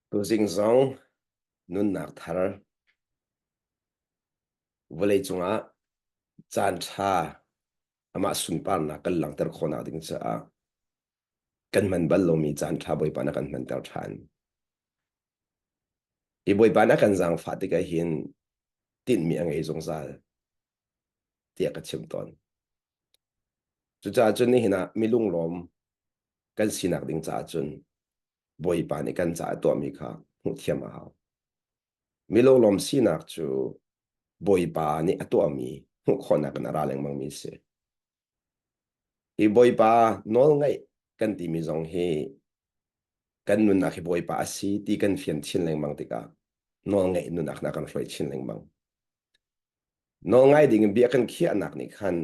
Tuzing zong nunnak thar vawleicung ah caan ṭha amah sunparnak kan langhter khawhnak ding caah kan hman bal lomi caan ṭha Bawipa na kan hmanter ṭhan. Hi Bawipa na kan zaangfah tikah hin tinhmi a ngei zungzal tiah ka chim tawn. Cucaah cun nihin ah mi lunglawm kan sinak ding caah cun Bawipa nih kan caah tuahmi kha hmuh thiam a hau. Mi lunglawm sinak cu Bawipa nih a tuahmi hmuh khawhnak in a ra lengmangmi a si. Hi Bawipa nawlngaih kan timi zong hi kan nunnak hi Bawipa a si ti kan fian chin lengmang tikah nawlngaih nunnak na kan hruai chin lengmang. Nawlngai ding in bia kan khiahnak nih khan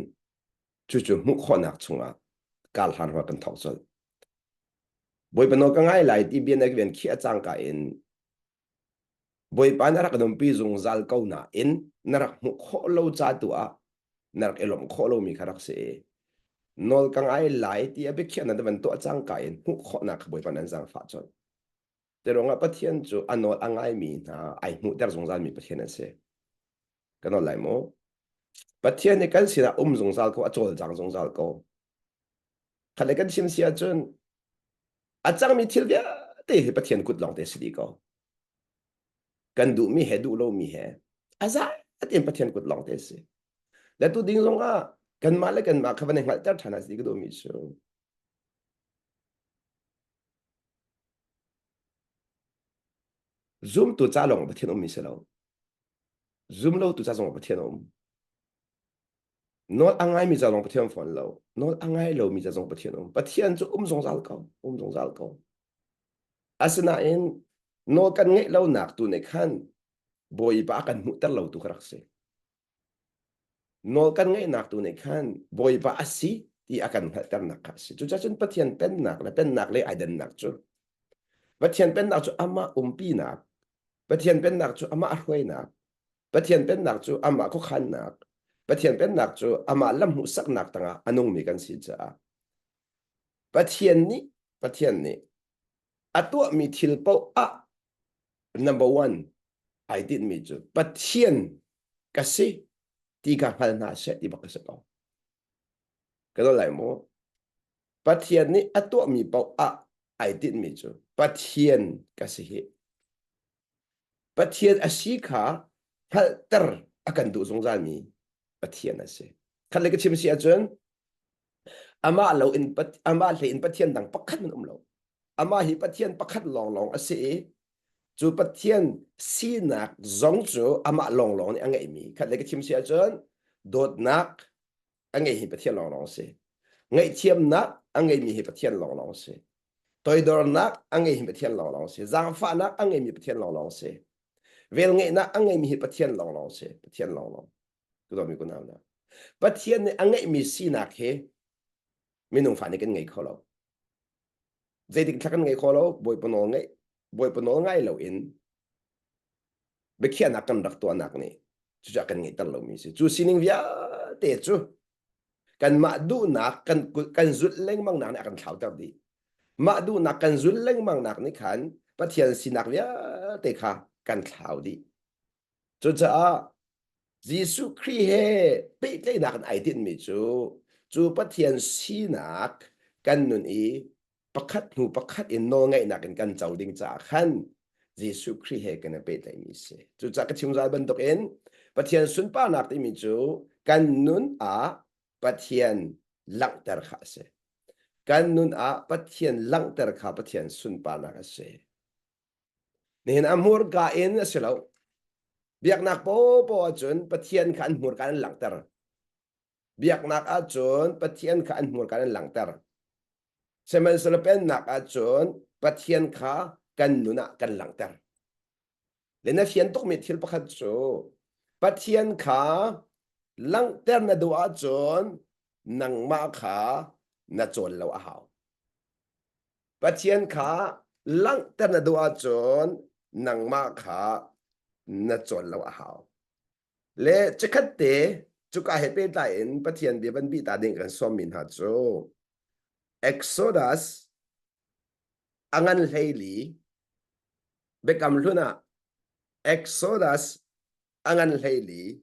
cucu hmuh khawhnak chungah kar hlan hua kan thawk colh. Bawipa nawl ka ngai lai ti bia na rian khiah cangka in Bawipa na rak umpi zungzal ko nain na rak hmuh khawh lo ca tu ah na rak i lawmh khawh lomi kha rak si i nawl ka ngai lai ti a biakhiahnak na van tuah cangka in hmuh khawhnak kha Bawipa nan zaangfah colh. Te ruangah Pathian cu a nawl a ngaimi hna ai hmuhter zungzalmi Pathian a si. Ka nawl lai maw? Pathian nih kan sinah um zungzal ko, a cawlcang zungzal ko. Khat le kan chim si ahcun a cangmi thil vialte hi Pathian kut lawng te si dih ko. Kan duhmi he duh lomi he a za tein Pathian kut lawng te si. Le tu ding zong ah kanmah le kanmah kha van i hngalhter ṭhan ah si ka duhmi cu zumtu ca lawng Pathian ummi si lo. Zum lo tu ca zong Pathian a um. Nawl a ngaimi ca zong Pathian fawn lo. Nawl a ngai lomi ca zong Pathian um. Pathian cu um zungzal ko. Um zungzal ko. Asinain nawl kan ngeih lonak tu nih khan Bawipa a kan hmuhter lo tu kha rak si. Nawl kan ngeihnak tu nih khan Bawipa a si ti a kan hngalhternak kha a si. Cucaah cun Pathian pennak le pennak le ai dannak cu Pathian pennak cu amah umpinak, Pathian pennak cu amah hruainak, Pathian pennak cu amah khuakhannak, Pathian pennak cu amah lam hmuhsaknak tangah a nungmi kan si caah Pathian nih Pathian nih a tuahmi thil paoh ah number one ai tinhmi cu Pathian ka si ti kha hngal hna seh ti bak ka si ko. Ka nawl lai maw? Pathian nih a tuahmi paoh ah ai tinhmi cu Pathian ka si hi. Pathian a si kha hngalhter a kan duh zungzalmi Pathian a si. Khat le ka chim si ahcun amah lo in amah hlei in Pathian dang pakhat man um lo. Amah hi Pathian pakhat lawnglawng a si i cu Pathian sinak zong cu amah lawnglawng nih a ngeihmi. Khat le ka chim si ahcun dawtnak a ngei hi Pathian lawnglawng a si. Ngaihthiamnak a ngeimi hi Pathian lawnglawng a si. Toidornak a ngei hi Pathian lawnglawng a si. Zaangfahnak a ngeimi Pathian lawnglawng a si. Velngeihnak a ngeimi hi Pathian lawnglawng a si. Pathian lawnglawng. Ku ku nau na. Pathian nih a ngeihmi sinak hi minung fa nih kan ngei kho lo. Zeitik thla kan ngei kho lo, Bawipa nawl ngeih, Bawipa nawl ngai lo in biakhiahnak kan rak tuahnak nih cucu a kan ngeihter lomi si. Cu sining vialte cu kanmah duhnak kan kan zulh lengmang nak nih a kan thlauter dih. Mah duhnak kan zulh lengmang nak nih khan Pathian sinak vialte kha kan thlau dih. Cucaah Jesuh Khrih he pehtlaihnak in ai tinhmi cu cu Pathian sinak kan nun i pakhat hnu pakhat in nawlngaihnak in kan co ding caah khan Jesuh Khrih he kan i pehtlaihmi a si. Cucaah ka chim zal bantukin Pathian sunparnak timi cu kan nun ah Pathian langhter kha a si. Kan nun ah Pathian langhter kha Pathian sunparnak a si. Nihin a hmurka in a si lo. Biaknak popo ahcun Pathian kha an hmurka in an langhter. Biaknak ahcun Pathian kha an hmurka in an langhter. Sihmanhsehlaw pennak ahcun Pathian kha kan nun ah kan langhter. Le na fian tukmi thil pakhat cu Pathian kha langhter na duh ahcun nangmah kha na cawl lo a hau. Pathian kha langhter na duh ahcun nangmah kha na cawl lo a hau. Le chikkhat te cuka he pehtlai in Pathian bia van bih ta ding kan sawmmi hna cu Exodus a ngan hleili. Biakam hlun ah Exodus a ngan 14.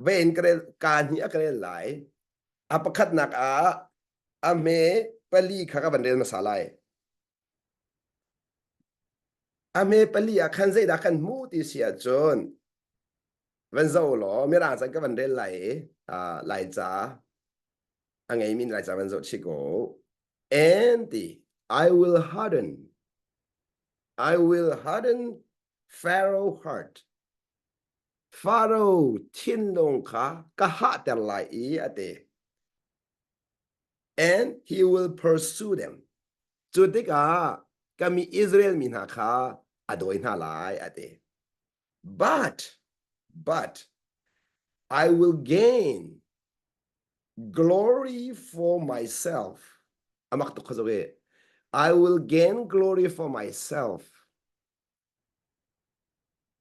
Vein ka rel ka hnih a ka rel lai. A pakhatnak ah a hme pali kha ka van rel hmasa lai. A hme pali ah khan zeidah kan hmuh ti si ahcun van zoh law mirang cang ka van rel lai i uh, Laica a ngeimi Laica van zoh chih ko. And ti I will harden I will harden Pharaoh heart. Pharaoh thinlung kha ka hahter lai i a ti. And he will pursue them. Cu tikah ka mi Israel mi hna kha a dawi hna lai a ti. But, but, I will gain glory for myself. Amak tuk kha I will gain glory for myself.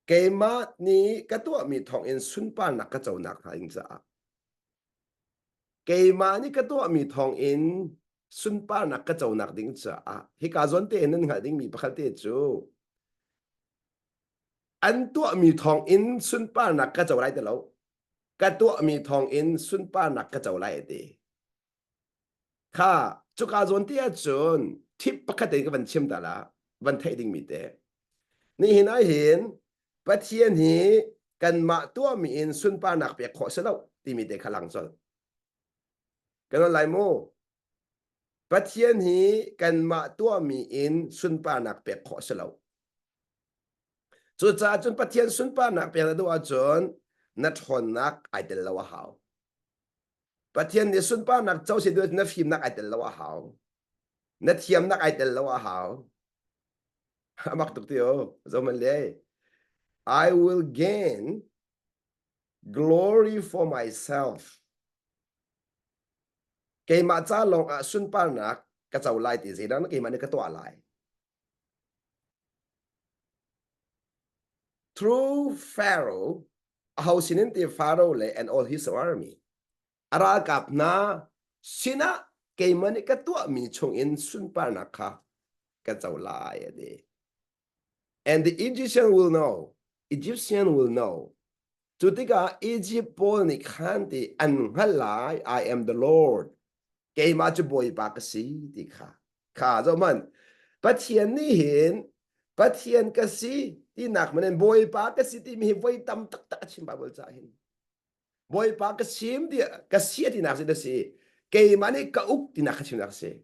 Keimah nih ka tuahmi thawngin sunparnak ka conak hnga ding caah keimah nih ka tuahmi thawngin sunparnak ka conak ding caah hika zawn te nan hngalh dingmi pakhat te cu an tuahmi thawngin sunparnak ka co lai ti lo ka tuahmi thawngin sunparnak ka co lai a ti Kha cuka zawn te ahcun tip pakhat in ka van chim ta la van theih dingmi te. Nihin ah hin Pathian hi kanmah tuahmi in sunparnak pek khawh si lo timi te kha lang colh. Kan on lai mu. Pathian hi kanmah tuahmi in sunparnak pek khawh si lo. Cucaah cun Pathian sunparnak pek na duh ahcun na ṭhawnnak ai tel lo a hau. Pathian nih sunparnak co si duh na fimnak ai tel lo a hau. Na thiamnak ai tel lo a hau. Amak tuk ti o. Zoman le. I will gain glory for myself. Keimah ca lawng ah sunparnak ka co lai ti zeidang na keimah nih ka tuah lai. Through Pharaoh, aho sinin ti Pharaoh le and all his army, a ralkap hna sinah keimah nih ka tuahmi chungin sunparnak kha ka co lai a ti. And the Egyptian will know, Egyptian will know. Cu tikah Egypt pawl nih khan ti an hngalh lai, I am the Lord. Keimah cu Bawipa ka si ti kha. Kha zohhmanh. Pathian nih hin Pathian ka si tinak man in Bawipa ka si timi hi voi tam taktak a chim Bible ca hin. Bawipa ka sim ti ka si tinak si na si. Keimah nih ka uk tinak ka chimnak si.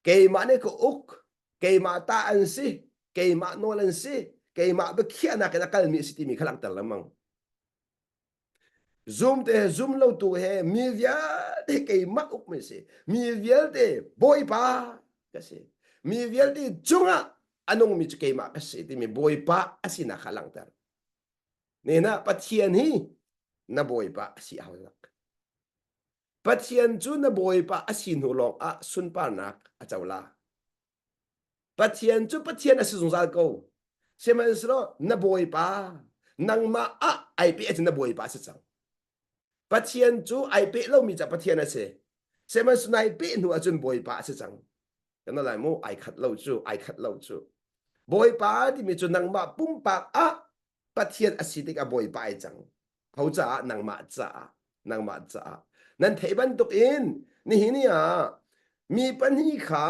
Keimah nih ka uk, keimah ta an si, keimah nawl an si, keimah biakhiahnak in a kalmi a si timi kha langhter lengmang. Zum te he zum lo tu he mi vialte keimah ukmi si. Mi vialte Bawipa ka si. Mi vialte cungah a nungmi cu keimah ka si timi Bawipa a sinak kha langhter. Nena Pathian hi na Bawipa a si hau lak. Pathian cu na Bawipa a si hnu lawng ah sunparnak a co la. Pathian cu Pathian a si zungzal ko. Sihmanhsehlaw na Bawipa nangmah ah ai peh ahcun na Bawipa a si cang. Pathian cu ai peh lomi ca Pathian a si. Sihmanhsehlaw nai peh hnu ahcun Bawipa a si cang. Kan lai mu ai khat lo cu ai khat lo cu. Bawipa timi cu nangmah pumpak ah Pathian a si tikah Bawipa ai cang. Ho caah nangmah caah nangmah caah nan theih bantuk in nihin ni ah mi pahnih kha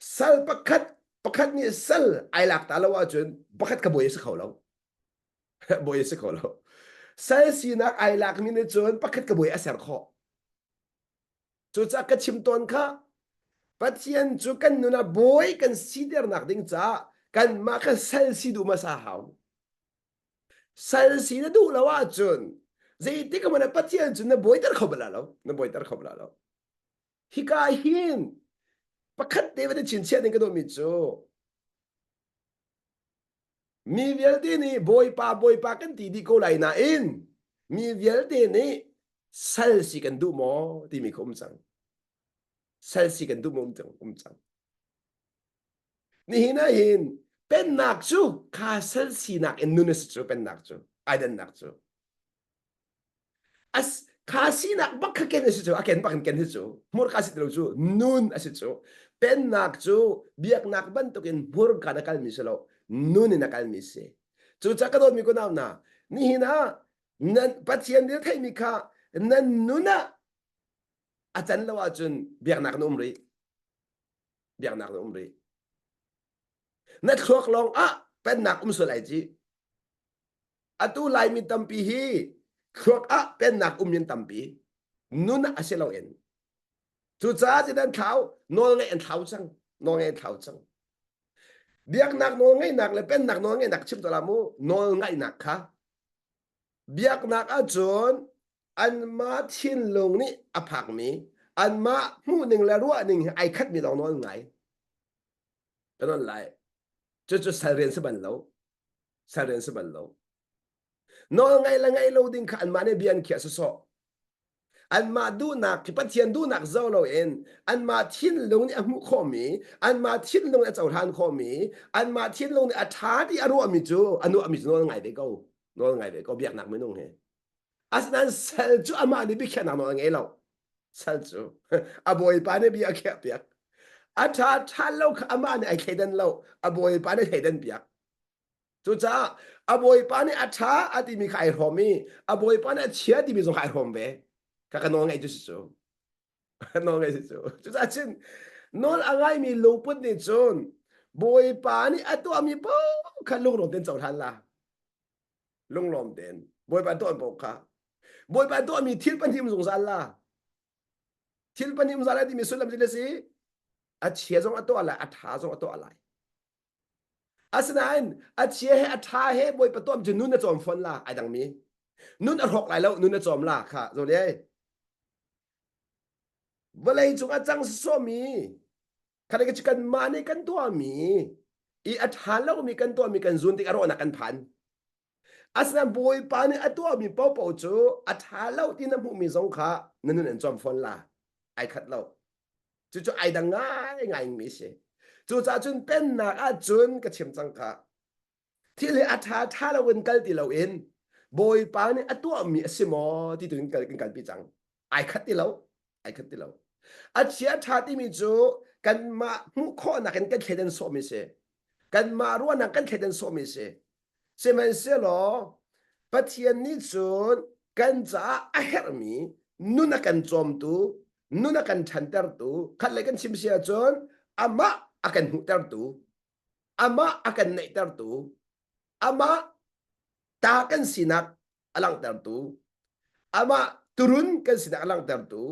sal pakhat pakhat nih sal ai lak ta lo ahcun pakhat kha bawi a si kho lo bawi a si kho lo sal sinak ai lak mi nih cun pakhat ka bawi a ser khawh cucaah ka chim tawn kha Pathian cu kan nun ah bawi kan siternak ding caah kanmah kha sal si duh hmasa hau Sal si na duh lo ahcun zeitik hmanh ah Pathian cu na bawiter kho bal lo na bawiter kho bal lo hika hin pakhat te van i chinchiah ding ka duhmi cu mi vialte nih bawipa bawipa kan ti dih ko lai nain mi vialte nih sal si kan duh maw timi kha um cang sal si kan duh maw um cang um cang Nihin ah hin pennak cu kha sal sinak in nun a si cu pennak cu ai dannak cu. As Kha sinak bak kha ken a si cu, a ken bak in ken hi cu. Hmurka si ti lo cu, nun a si cu. Pennak cu biaknak bantukin hmurka in a kalmi si lo, nun in a kalmi si. Cucaah ka dawtmi kunau hna, nihin ah nan Pathian bia theihmi kha nan nun ah a can lo ahcun biaknak na um rih. Biaknak na um rih. Na thluak lawng ah pennak um sual ai ci. Atu Laimi tampi hi thluak ah pennak um in tampi. Nun ah a si lo in. Cucaah cu nan thlau, nawl ngeih an thlau cang. Nawl ngeih an thlau cang. Biaknak nawl ngeihnak le pennak nawl ngeihnak chim tuah mu. Nawl ngaihnak kha biaknak ahcun anmah thinlung nih a phakmi anmah hmuhning le ruahning he ai khatmi lawng nawl ngai. Kan on lai. Cucu sal rian si bal lo. Sal rian si bal lo. Nawl ngaih le ngaih lo ding kha anmah nih bia an khiah sawsawh. Anmah duhnak khi Pathian duhnak zo loin anmah thinlung nih a hmuh khawhmi, anmah thinlung nih a cohlan khawhmi, anmah thinlung nih a ṭha ti a ruahmi cu a nuahmi cu nawl ngai ve ko. Nawl ngai ve ko biaknak minung hi. Asinain sal cu amah nih biakhiahnak nawl a ngei lo. Sal cu a bawipa nih bia a khiah piak. A ṭha ṭha lo kha amah nih ai thleidan lo. A bawipa nih thleidan piak. Cucaah a bawipa nih a ṭha a timi kha ai hrawm i a bawipa nih a chia timi zong kha ai hrawm ve. Ka ka nawl ngaih cu si cu. Nawl ngaih si cu. Cucaah cun nawl a ngaimi lungput nih cun bawipa nih a tuahmi paoh kha lunglawm tein cohlan la. Lunglawm tein. Bawipa tuahmi paoh kha. Bawipa tuahmi thil pahnih zungzal la. Thil pahnih zungzal la timi sullam cu si a chia zong a tuah lai, a ṭha zong a tuah lai. Asinain a chia he a ṭha he Bawipa tuam cu nun a cawm fawn la ai dangmi. Nun a hrawk lai lo, nun a cawm la kha zo le. Vawlei cung a cang sawmi kha le kan mah nih kan tuahmi i a ṭha lomi kan tuahmi kan zun tik a rawhnak kan phan. Asinain Bawipa nih a tuahmi paohpaoh cu a ṭha lo ti na hmuhmi zong kha na nun an cawm fawn la. Ai khat lo. Cucu ai dang ngaingai mi si. Cucaah cun pennak ahcun ka chim cang kha. Thil hi a ṭha ṭha loin kal ti loin Bawipa nih a tuahmi a si maw ti tu in kal kan kalpi cang. Ai khat ti lo. Ai khat ti lo. A chia ṭha timi cu kanmah hmuh khawhnak in kan thleidan sawhmi si. Kanmah ruahnak kan thleidan sawhmi si. Sihmanhsehlaw Pathian nih cun kan caah a herhmi nun a kan cawmtu, nun a kan ṭhantertu, khat le kan chim si ahcun amah a kan hmuhtertu, amah a kan neihtertu, amah ta kan sinak a langhtertu, amah turun kan sinak a langhtertu,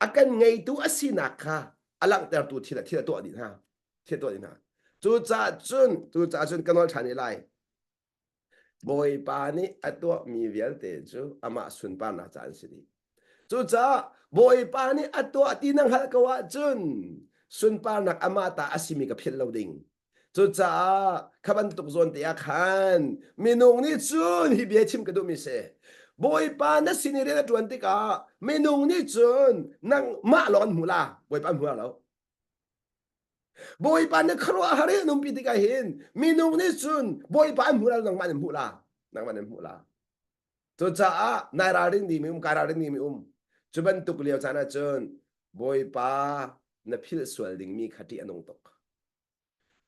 a kan ngeitu a sinak kha a langhtertu thil thil a tuah dih hna thil a tuah dih hna cucaah cun cucaah cun ka nawl ṭhan i lai Bawipa nih a tuahmi vialte cu amah sunparnak ca an si dih cucaah Bawipa nih a tuah ti na hngalh ko ahcun sunparnak amah ta a simi ka philh lo ding Cucaah kha bantuk zawn te ah khan minung nih cun hi bia chim ka duhmi si. Bawipa na sin i rian a ṭuan tikah minung nih cun nangmah lawng an hmu la, Bawipa an hmu la lo. Bawipa na khuaruahhar i an umpi tikah hin minung nih cun Bawipa an hmu la lo, nangmah an hmuh la, nangmah an hmuh la. Cucaah nai ralring dingmi um, kai ralring dingmi um. Cu bantuk lio caan ah cun Bawipa na philh sual dingmi kha ṭih a nung tuk.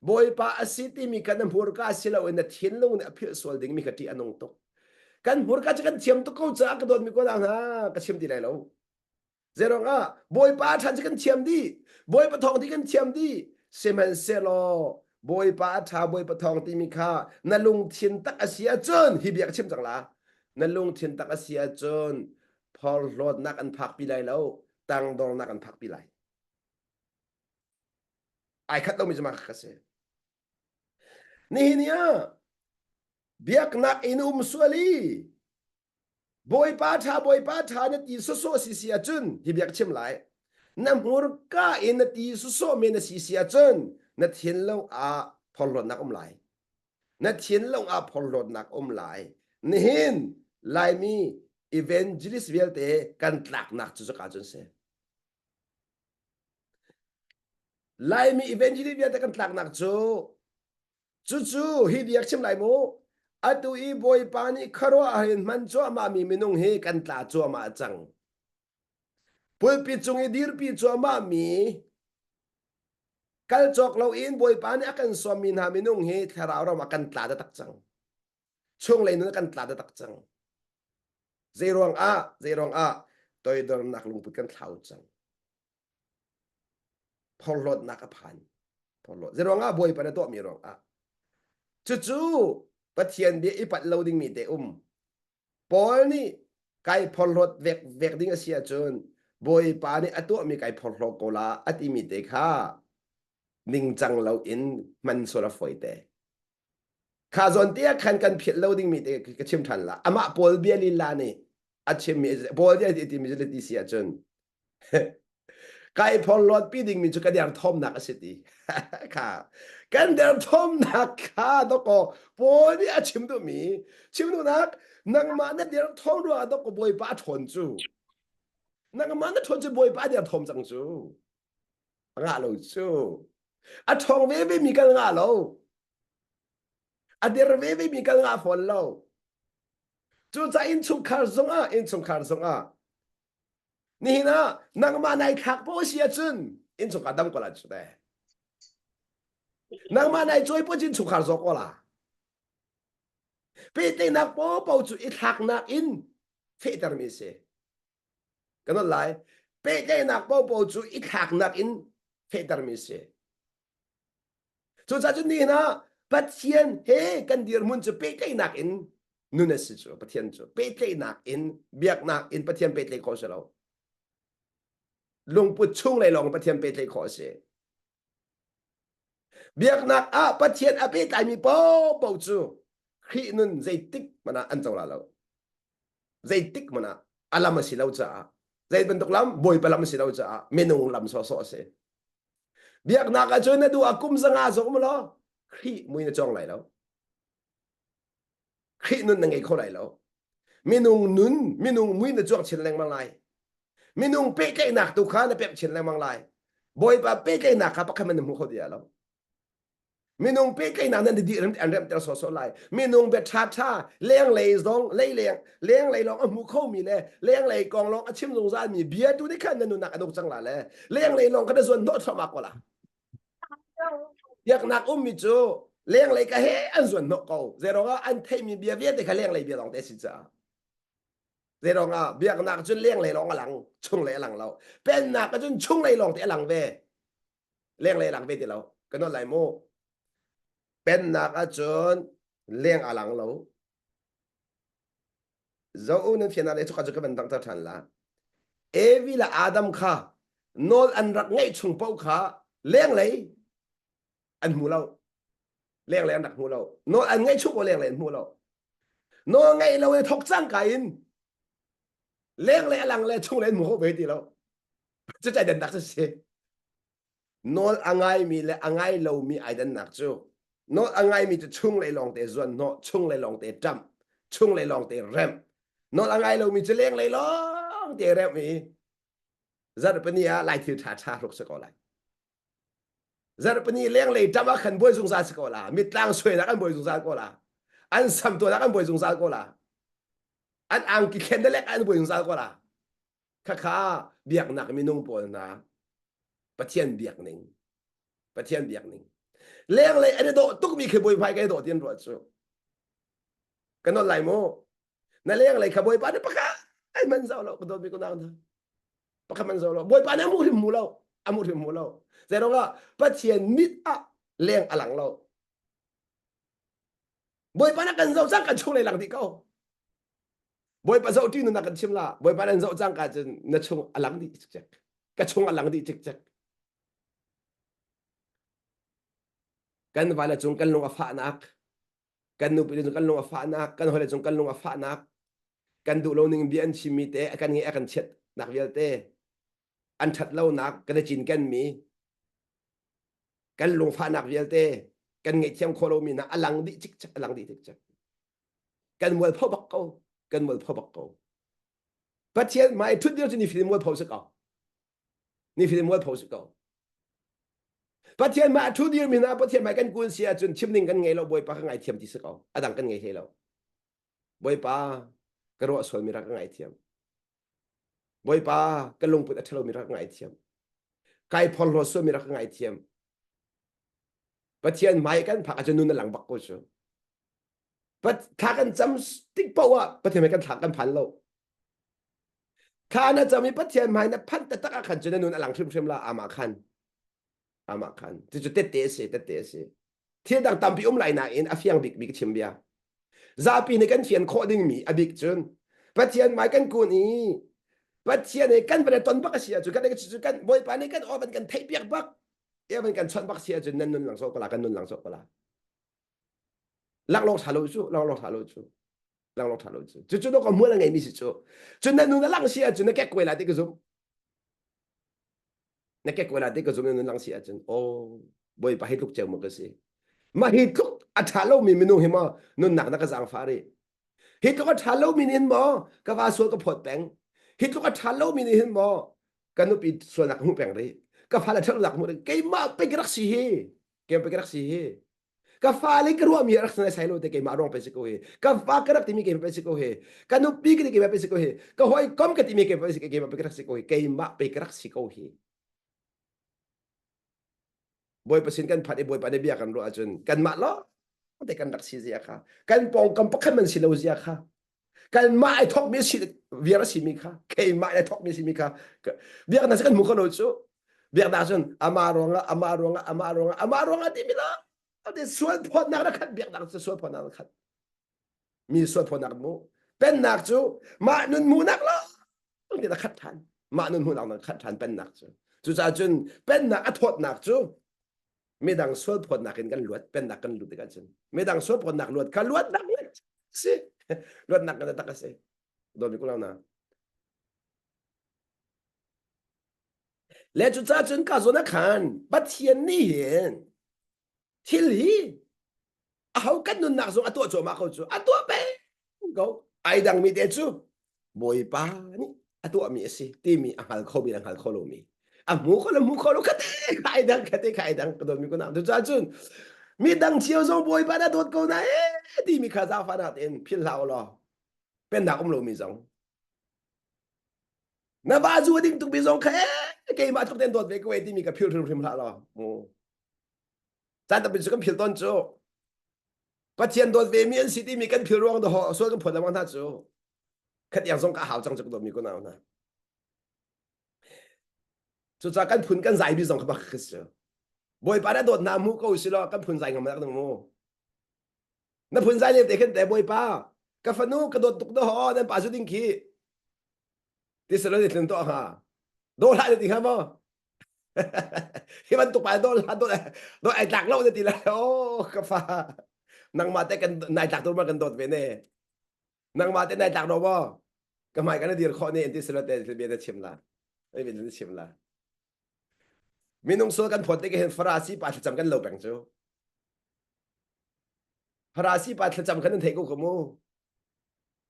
Bawipa a si timi kan hmurka si loin na thinlung nih a philh sual dingmi kha ṭih a nung tuk. Kan hmurka cu kan thiam tuk ko caah ka dawtmi ko hna ka chim ti lai lo. Zeiruang ah Bawipa ṭhan cu kan thiam dih. Bawipa thawng ti kan thiam dih. Sihmanhsehlaw Bawipa a ṭha Bawipa thawng timi kha na lungthin tak a si ahcun hi bia ka chim cang la. Na lungthin tak a si ahcun phorhlawtnak an phakpi lai lo, tangdornak an phakpi lai. Ai khat lomi cu mah ka si. Nihin ni ah biaknak in um sual i Bawipa ṭha Bawipa ṭha na ti sawsawh si si ahcun hi bia ka chim lai. Na hmurka in na ti sawsawh men na si si ahcun na thinlung ah phorhlawtnak um lai. Na thinlung ah phorhlawtnak um lai. Nihin Laimi evangelist vialte kan tlaknak cu cuka cun si. Laimi evangelist vialte kan tlaknak cu cucu hi bia chim lai mu. Atu i Bawipa nih khuaruahhar in hman cuahmahmi minung hi kan tla cuahmah cang. Pulpit cung i dirpi cuahmahmi kal cawk loin Bawipa nih a kan sawmmi hna minung hi thlarau ram ah kan tla taktak cang. Chunglei nun ah kan tla taktak cang. Zei ruangah, zei ruangah toidornak lungput kan thlau cang. Phorhlawtnak a phan. Phorhlawt. Zei ruangah Bawipa na tuahmi ruangah. Cucu Pathian bia i palh lo dingmi te um. Paul nih kai phorhlawt vek vek ding a si ahcun Bawipa nih a tuahmi kai phorhlaw ko la a timi te kha ningcang loin hman sual a fawi te. Kha zawn te ah khan kan philh lo dingmi te ka chim ṭhan la. Amah Paul bia lila nih a chimmi Paul bia ti timi cu ti si ahcun kai phorhlawt pi dingmi cu ka derthawmnak a si ti. Kha kan derthawmnak kha dawkaw Paul nih a chim duhmi chim duhnak nangmah na derthawm ruangah dawkaw Bawipa a ṭhawn cu. Nangmah na ṭhawn cu Bawipa a derthawm cang cu. A ngah lo cu. A ṭhawng veve mi kan ngah lo. A der veve mi kan ngah fawn lo. Cucaah innchungkhar zongah innchungkhar zongah nihin ah nangmah nai thlak poh si ahcun innchungkhar dam ko la cu te. Nangmah nai cawi poh innchungkhar zawk ko la. Pehtlaihnak popo cu i thlaknak in fehtermi a si. Kan on lai. Pehtlaihnak popo cu i thlaknak in fehtermi a si. Cucaah cun nihin ah Pathian he kan dirhmun cu pehtlaihnak in nun a si cu Pathian cu pehtlaihnak in biaknak in Pathian pehtlaih khawh a si lo. Lungput chunglei lawng Pathian pehtlaih khawh a si. Biaknak ah Pathian a pehtlaimi paohpaoh cu Khrih nun zeitik hmanh ah an co la lo. Zeitik hmanh ah a lam a si lo caah zei bantuk lam Bawipa lam a si lo caah minung lam sawhsawh a si. Biaknak ahcun na duh ah kum zanga zong um law Khrih mui na cawng lai lo. Khrih nun na ngei kho lai lo. Minung nun, minung mui na cuang chin lengmang lai. Minung pehtlaihnak tu kha na pemh chin lengmang lai. Bawipa pehtlaihnak kha pakhat man na hmu kho ti lo. Minung pehtlaihnak nan dih an remter sawsawh lai. Minung bia ṭha ṭha lenglei zong lei leng lenglei lawng a hmu khomi le lenglei kong lawng a chim zungzalmi bia tu nih khan na nunnak a duk cang la le lenglei lawng kha na zuan hnawh thluahmah ko la. Biaknak ummi cu lenglei ka he an zuan hnawh ko. Zeiruangah an theihmi bia vialte kha lenglei bia lawng te a si caah. Zeiruangah biaknak cun lenglei lawng a lang, chunglei a lang lo. Pennak cun chunglei lawng te a lang ve. Lenglei a lang ve ti lo. Ka nawl lai mu. Pennak ahcun leng a lang lo. Zo nan fian le cuka cu ka van dangter ṭhan la. Evi le Adam kha nawl an rak ngeih chung paoh kha lenglei an hmu lo. Lenglei an rak hmu lo. Nawl an ngeih chung paoh lenglei an hmu lo. Nawl ngeih lo i thok cangka in lenglei a lang le chunglei an hmu kho ve ti lo. Cucai dannak cu si. Nawl a ngaimi le a ngai lomi ai dannak cu nawl a ngaimi cu chunglei lawngte zuanhnawh, chunglei lawngte ṭamh, chunglei lawngte remh. Nawl a ngai lomi cu lenglei lawngte remh i zarhpini ah lai thil ṭha ṭha hruk si ko lai. Zarhpini lenglei ṭamh ah khan buai zungzal si ko la. Mitlang suainak an buai zungzal ko la. An sam tuahnak an buai zungzal ko la. An angki thlen le an buai zungzal ko la. Khakha biaknak minung pawl hna Pathian biak ning Pathian biak ning lenglei an i dawh tukmi khi bawipa kai dawh ti an ruah cu kan nawl lai mu na lenglei kha bawipa nih pakhat ai man zau lo ka dawtmi ka nau hna pakhat man zau lo bawipa nih a hmuh hrim hmu lo a hmuh hrim hmu lo zeiruangah Pathian mit ah leng a lang lo bawipa na kan zoh cang kan chunglei lang dih ko Bawipa zoh ṭi na kan chim la. Bawipa nan zoh cangka cun na chung a lang dih cikcek. Ka chung a lang dih cikcek. Kan vale cung kan lung a fahnak, kan nupi cung kan lung a fahnak, kan hawile cung kan lung a fahnak, kan duh lo ning bia an chimmi te, a kan nge a kan chiatnak vialte, an ṭhat lonak kan i cinken mi, kan lungfahnak vialte, kan ngaihthiam khawh lomi hna a lang dih cikcek, a lang dih cikcek. Kan mualpho bak ko. Kan mualpho bak ko. Pathian hmai ṭhut dir cu nifatin mualpho si ko. Nifatin mualpho si ko. Pathian mah a thu dirmi hna Pathian hmai kan kun si ahcun chim ding kan ngei lo Bawipa ka ngaithiam ti si ko. A dang kan ngei hlei lo. Bawipa ka ruah sualmi rak ka ngaithiam. Bawipa ka lungput a ṭhalomi rak ka ngaithiam. Kai phorhlaw sualmi rak ka ngaithiam. Pathian hmai kan phak ahcun nun a lang bak ko cu. Thla kan cam tik paoh ah Pathian hmai kan thla kan phan lo. Thla na cam i Pathian hmai na phanh taktak ah khan cun na nun a lang hrimhrim la amah khan. Amah khan. Cucu tette a si, tette a si. Thil dang tampi um lai nain a fiang bikmi ka chim bia. Zapi nih kan fian khawh dingmi a bik cun Pathian hmai kan kun i Pathian he kan van ton bak a si ahcun kan kan Bawipa nih kan aw van kan theih piak bak e van kan chawnh bak si ahcun nan nun lang sawh ko la kan nun lang sawh ko la. Laklawng ṭha lo cu, laklawng ṭha lo cu. Laklawng ṭha lo cu. Cucu dawk hmual a ngeimi si cu. Cun na nun a lang si ahcun na kekkuai lai ti ka zumh. Na kekkuai lai ti ka zumh na nun lang si ahcun oh Bawipa hi tluk ceu maw ka si. Mah hi tluk a ṭha lomi minung hi maw nunnak na ka zaangfah rih. Hi tluk a ṭha lomi nih hin maw ka va sual ka phawt peng. Hi tluk a ṭha lomi nih hin maw ka nupi sualnak ka hmuh peng rih. Ka fale ṭhatlonak ka hmuh rih. Keimah pei ka rak si hi. Keimah pei ka rak si hi. Ka fale ka ruahmi rak sanai sai lo te keimah ruang pe si ko hi. Ka fa ka rak timi keimah pe si ko hi. Ka nupi ka ti keimah pe si ko hi. Ka hawikom ka timi keimah pe si keimah pe ka rak si ko hi. Keimah pe ka rak si ko hi. Bawipa sin kan phat i Bawipa nih bia kan ruah ahcun kanmah lawng te kan rak si zia kha kan pawngkam pakhat man si lo zia kha kanmah ai thawkmi si viar a simi kha keimah ai thawkmi simi kha biaknak kan hmu kho lo cu biaknak cun amah ruangah amah ruangah amah ruangah amah ruangah timi la te sual phawtnak na khat biaknak cu sual phawtnak na khat mi sual phawtnak mu pennak cu mah nun hmuhnak la ti na khat than mah nun hmuhnak na khat than pennak cu cucaah cun pennak a thawtnak cu midang sual phawtnak in kan luat pennak kan lut tikah cun midang sual phawtnak luat kha luatnak si luatnak kan tak a si dawmi kulau na le cucaah cun ka zawn ah khan Pathian nih hin thil hi aho kan nunnak zong a tuah cuahmah ko cu a tuah peng ko ai dangmi te cu Bawipa nih a tuahmi a si timi a hngal khomi le a hngal kho lomi a hmu kho le hmu kho lo khate kha ai dang khate kha ai dang ka dawtmi ko na cucaah cun mi dang cio zong Bawipa na dawt ko na ee timi kha zaangfahnak tein philh hlah u law pennak um lomi zong na va zu a ding tukmi zong kha ee keimah tluk tein dawt ve ko ee timi ka philh hrimhrim hlah law caan tampi cu kan philh tawn cu Pathian dawt ve mi an si timi kan phil ruang dawh sual kan phawt lengmang hna cu khat iang zong ka hau cang cu ka dawtmi ko nau hna cucaah kan phun kan zai bi zong kha bak khi si Bawipa na dawt hna mu ko si law kan phun zai ngam nak mu na phun zai lem te khin te Bawipa ka fanu ka dawt tuk do nan pa zu ding khi ti selo ni tlun to ha do hlah na ti hnga maw hi bantuk pa do hlah do do ai tlak lo na ti lai oh ka fa nangmah te kan nai tlak tu ma kan dawt ve ne nangmah te nai tlak do maw ka hmai kan dir khawh ne ti selo te bia na chim la ai bia na chim la minung sual kan phawt te hin farasi pa thlacam kan lo peng cu farasi pa thlacam kan thei ko ko mu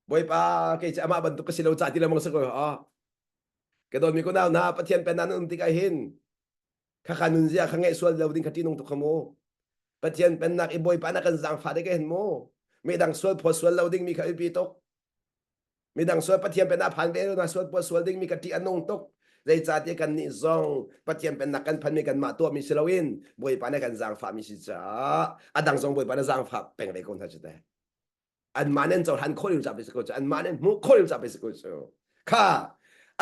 Bawipa kei cu amah bantuk ka si lo ca ti lengmang si ko ha. Ka dawtmi ko nau hna Pathian pennak nan um tikah hin khakha nunzia kha ngeih sual lo ding kha ṭihnung tuk kha mu. Pathian pennak i Bawipa na kan zaangfah ding hin mu. Midang sual phawt sual lo ding mi kha biapi tuk. Midang sual Pathian pennak phan ve na sual phawt sual ding mi ka ṭih a nung tuk. Zeicahtiah kannih zong Pathian pennak kan phanmi kanmah tuahmi si loin Bawipa nih kan zaangfahmi si caah a dang zong Bawipa na zaangfah peng ve ko hna cu teh. Anmah nih an cohlan khawh lio ca si ko cu anmah nih an hmuh khawh lio ca si ko cu kha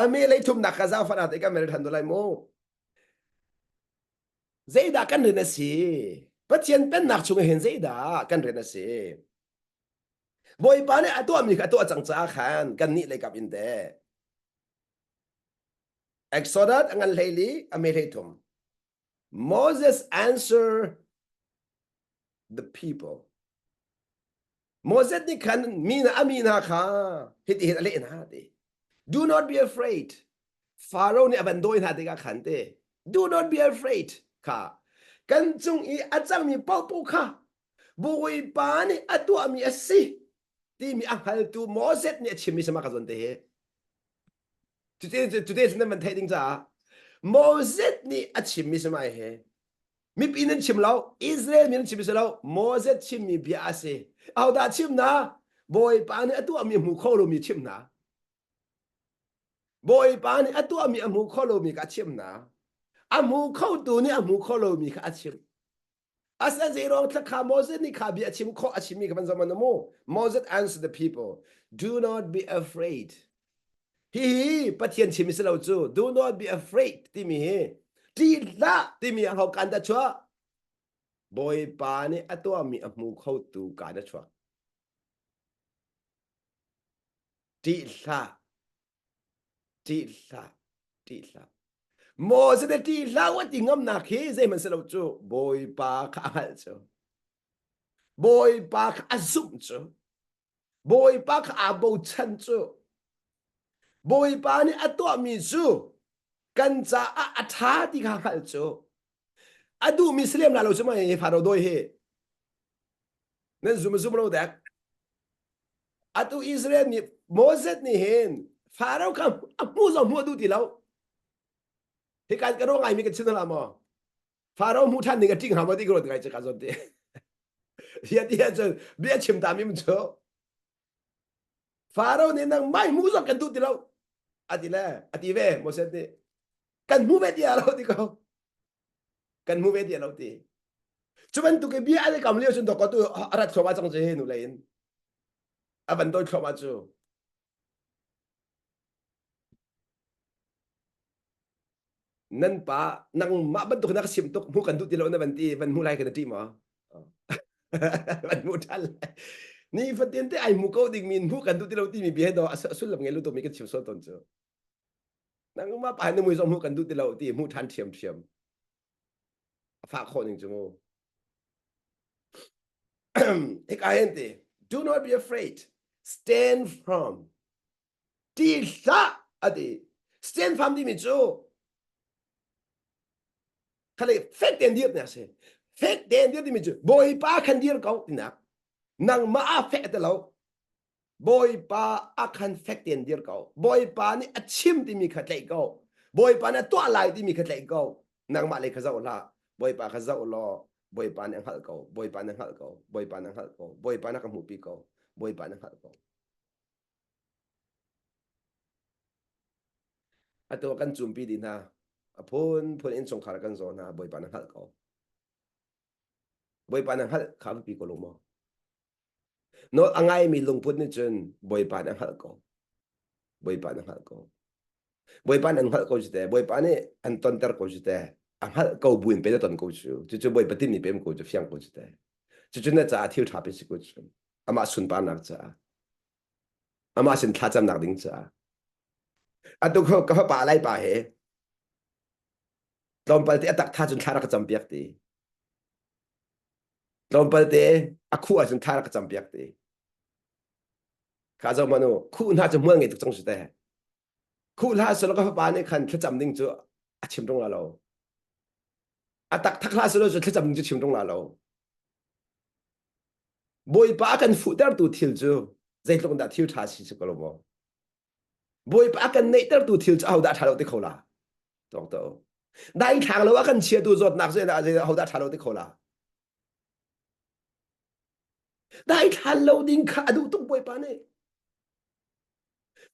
a me lei thumnak kha zaangfah te kan mel than lai mu zeidah kan rian a si Pathian pennak chung hin zeidah kan rian a si Bawipa nih a tuahmi kha a tuah cang caah khan kan nih lei kap in te Exodus a ngan hleili a me hlei thum Moses answer the people. Moses nih khan mi na a mi hna kha hiti hin a leh hna ti. Do not be afraid. Pharaoh nih a van dawi hna tikah khan te. Do not be afraid kha kan cung i a cangmi paohpaoh kha Bawipa nih a tuahmi a si timi a hngaltu Moses nih a chimmi sama ka zawn te hi. Today, today nan van theih ding caah Moses nih a chimmi sama hi. Mipi nan chim lo, Israel mi nan chim si lo, Moses chimmi bia a si. Ahodah chim na? Bawipa nih a tuahmi hmu kho lomi chim hna. Bawipa nih a tuahmi a hmu kho lomi kha a chim hna. A hmu khotu nih a hmu kho lomi kha a chim. Asa zeirong thla kha Moses nih kha bia a chim khawh a chimmi kha van zoh mu. Moses answered the people, Do not be afraid. Hihi Pathian chim si lo cu do not be afraid timi hi ṭih hlah timi a ho kan dah chuah? Bawipa nih a tuahmi a hmu khotu kaan a chuak. Ṭih hlah, ṭih hlah, ṭih hlah. Moses nih ṭih hlah u a ti ngamnak hi zeihmanh si lo cu Bawipa kha a hngalh cu. Bawipa kha a zumh cu. Bawipa kha aa bochan cu. Bawipa nih a tuahmi cu kan caah a ṭha ti kha hngalh cu. A duhmi si lem la lo cu mei Faro dawi hi. Nan zum zum lo dek. Atu Israel nih Moses nih hin Faro kha a hmu zong hmu a duh ti lo. Hi kan ka ruah ngaimi kan chim hna maw? Faro hmu ṭhan ding a ṭing hnga maw ti ka ruat ngai cu ka zawn ti. Hiah ti ahcun bia chim ta mi cu Faro nih nang mai hmu zong kan duh ti lo a ti le a ti ve Moses nih kan hmu ve ti lo ti ko kan hmu ve ti lo ti cu bantuk i bia an i kam lio cun dawk tu a rat thluahmah cang cu hi nu lei in a van dawi thluahmah cu Nan pa nangmah bantuk na ka sim tuk hmu kan duh ti lo na van ti van hmu lai kan ṭih maw? Van hmu ṭhan lai. Ni fatin te ai hmu ko ding mi hmu kan duh ti lo timi bia he do a sullam ngei lu tuk mi kan chim sual tawn cu. Nangmah pa na mui zong hmu kan duh ti lo ti hmu ṭhan ṭhiam ṭhiam. A fah khawh ning cu mu. Hika hin ti do not be afraid stand firm Ti hlah a ti. Stand firm timi cu khale fek tein dir tinak si. Fek tein dir timi cu Bawipa khan dir ko tinak. Nangmah ah fek ti lo. Bawipa a khan fek tein dir ko. Bawipa nih a chim timi kha tlaih ko. Bawipa nih a tuah lai timi kha tlaih ko. Nangmah lei kha zoh hlah. Bawipa kha zoh law Bawipa nih a hngalh ko. Bawipa nih a hngalh ko. Bawipa nih a hngalh ko. Bawipa nih a ka hmuhpi ko. Bawipa nih a hngalh ko. Atu ah kan cumpi dih hna. A phunphun innchungkhar kan zaw hna. Bawipa na hngalh ko. Bawipa na hngalh kha biapi ko lo maw? Nawl a ngaimi lungput nih cun Bawipa na hngalh ko. Bawipa na hngalh ko. Bawipa nih an hngalh ko cu te. Bawipa nih an tonter ko cu te. A hngalh ko buin pe na ton ko cu. Cucu Bawipa tinmi pem ko cu fiang ko cu te. Cucu na caah thil ṭha pe si ko cu. Amah sunparnak caah. Amah sin thlacamnak ding caah. Atu ka fapa lai pa he tlawmpal te a tak tha cun thla rak ka campiak ti. Tlawmpal te a khuh ahcun thla rak ka campiak ti. Kha zo manu khuh hna cu hmual ngei tuk cang su te. Khuh hlah selaw ka fapa nih khan thlacam ding cu a chim tung la lo. A tak thak hlah selaw cu thlacam ding cu chim tung la lo. Bawipa a kan fuhtertu thil cu zeitluk dah thil ṭha si si ko lo maw? Bawipa a kan neihtertu thil cu ahodah ṭha lo ti kho la? Tuak to. Daithlang lo a kan chiatu zawtnak cu ahodah ṭha lo ti kho la? Daithlan lo ding kha a duh tuk Bawipa nih.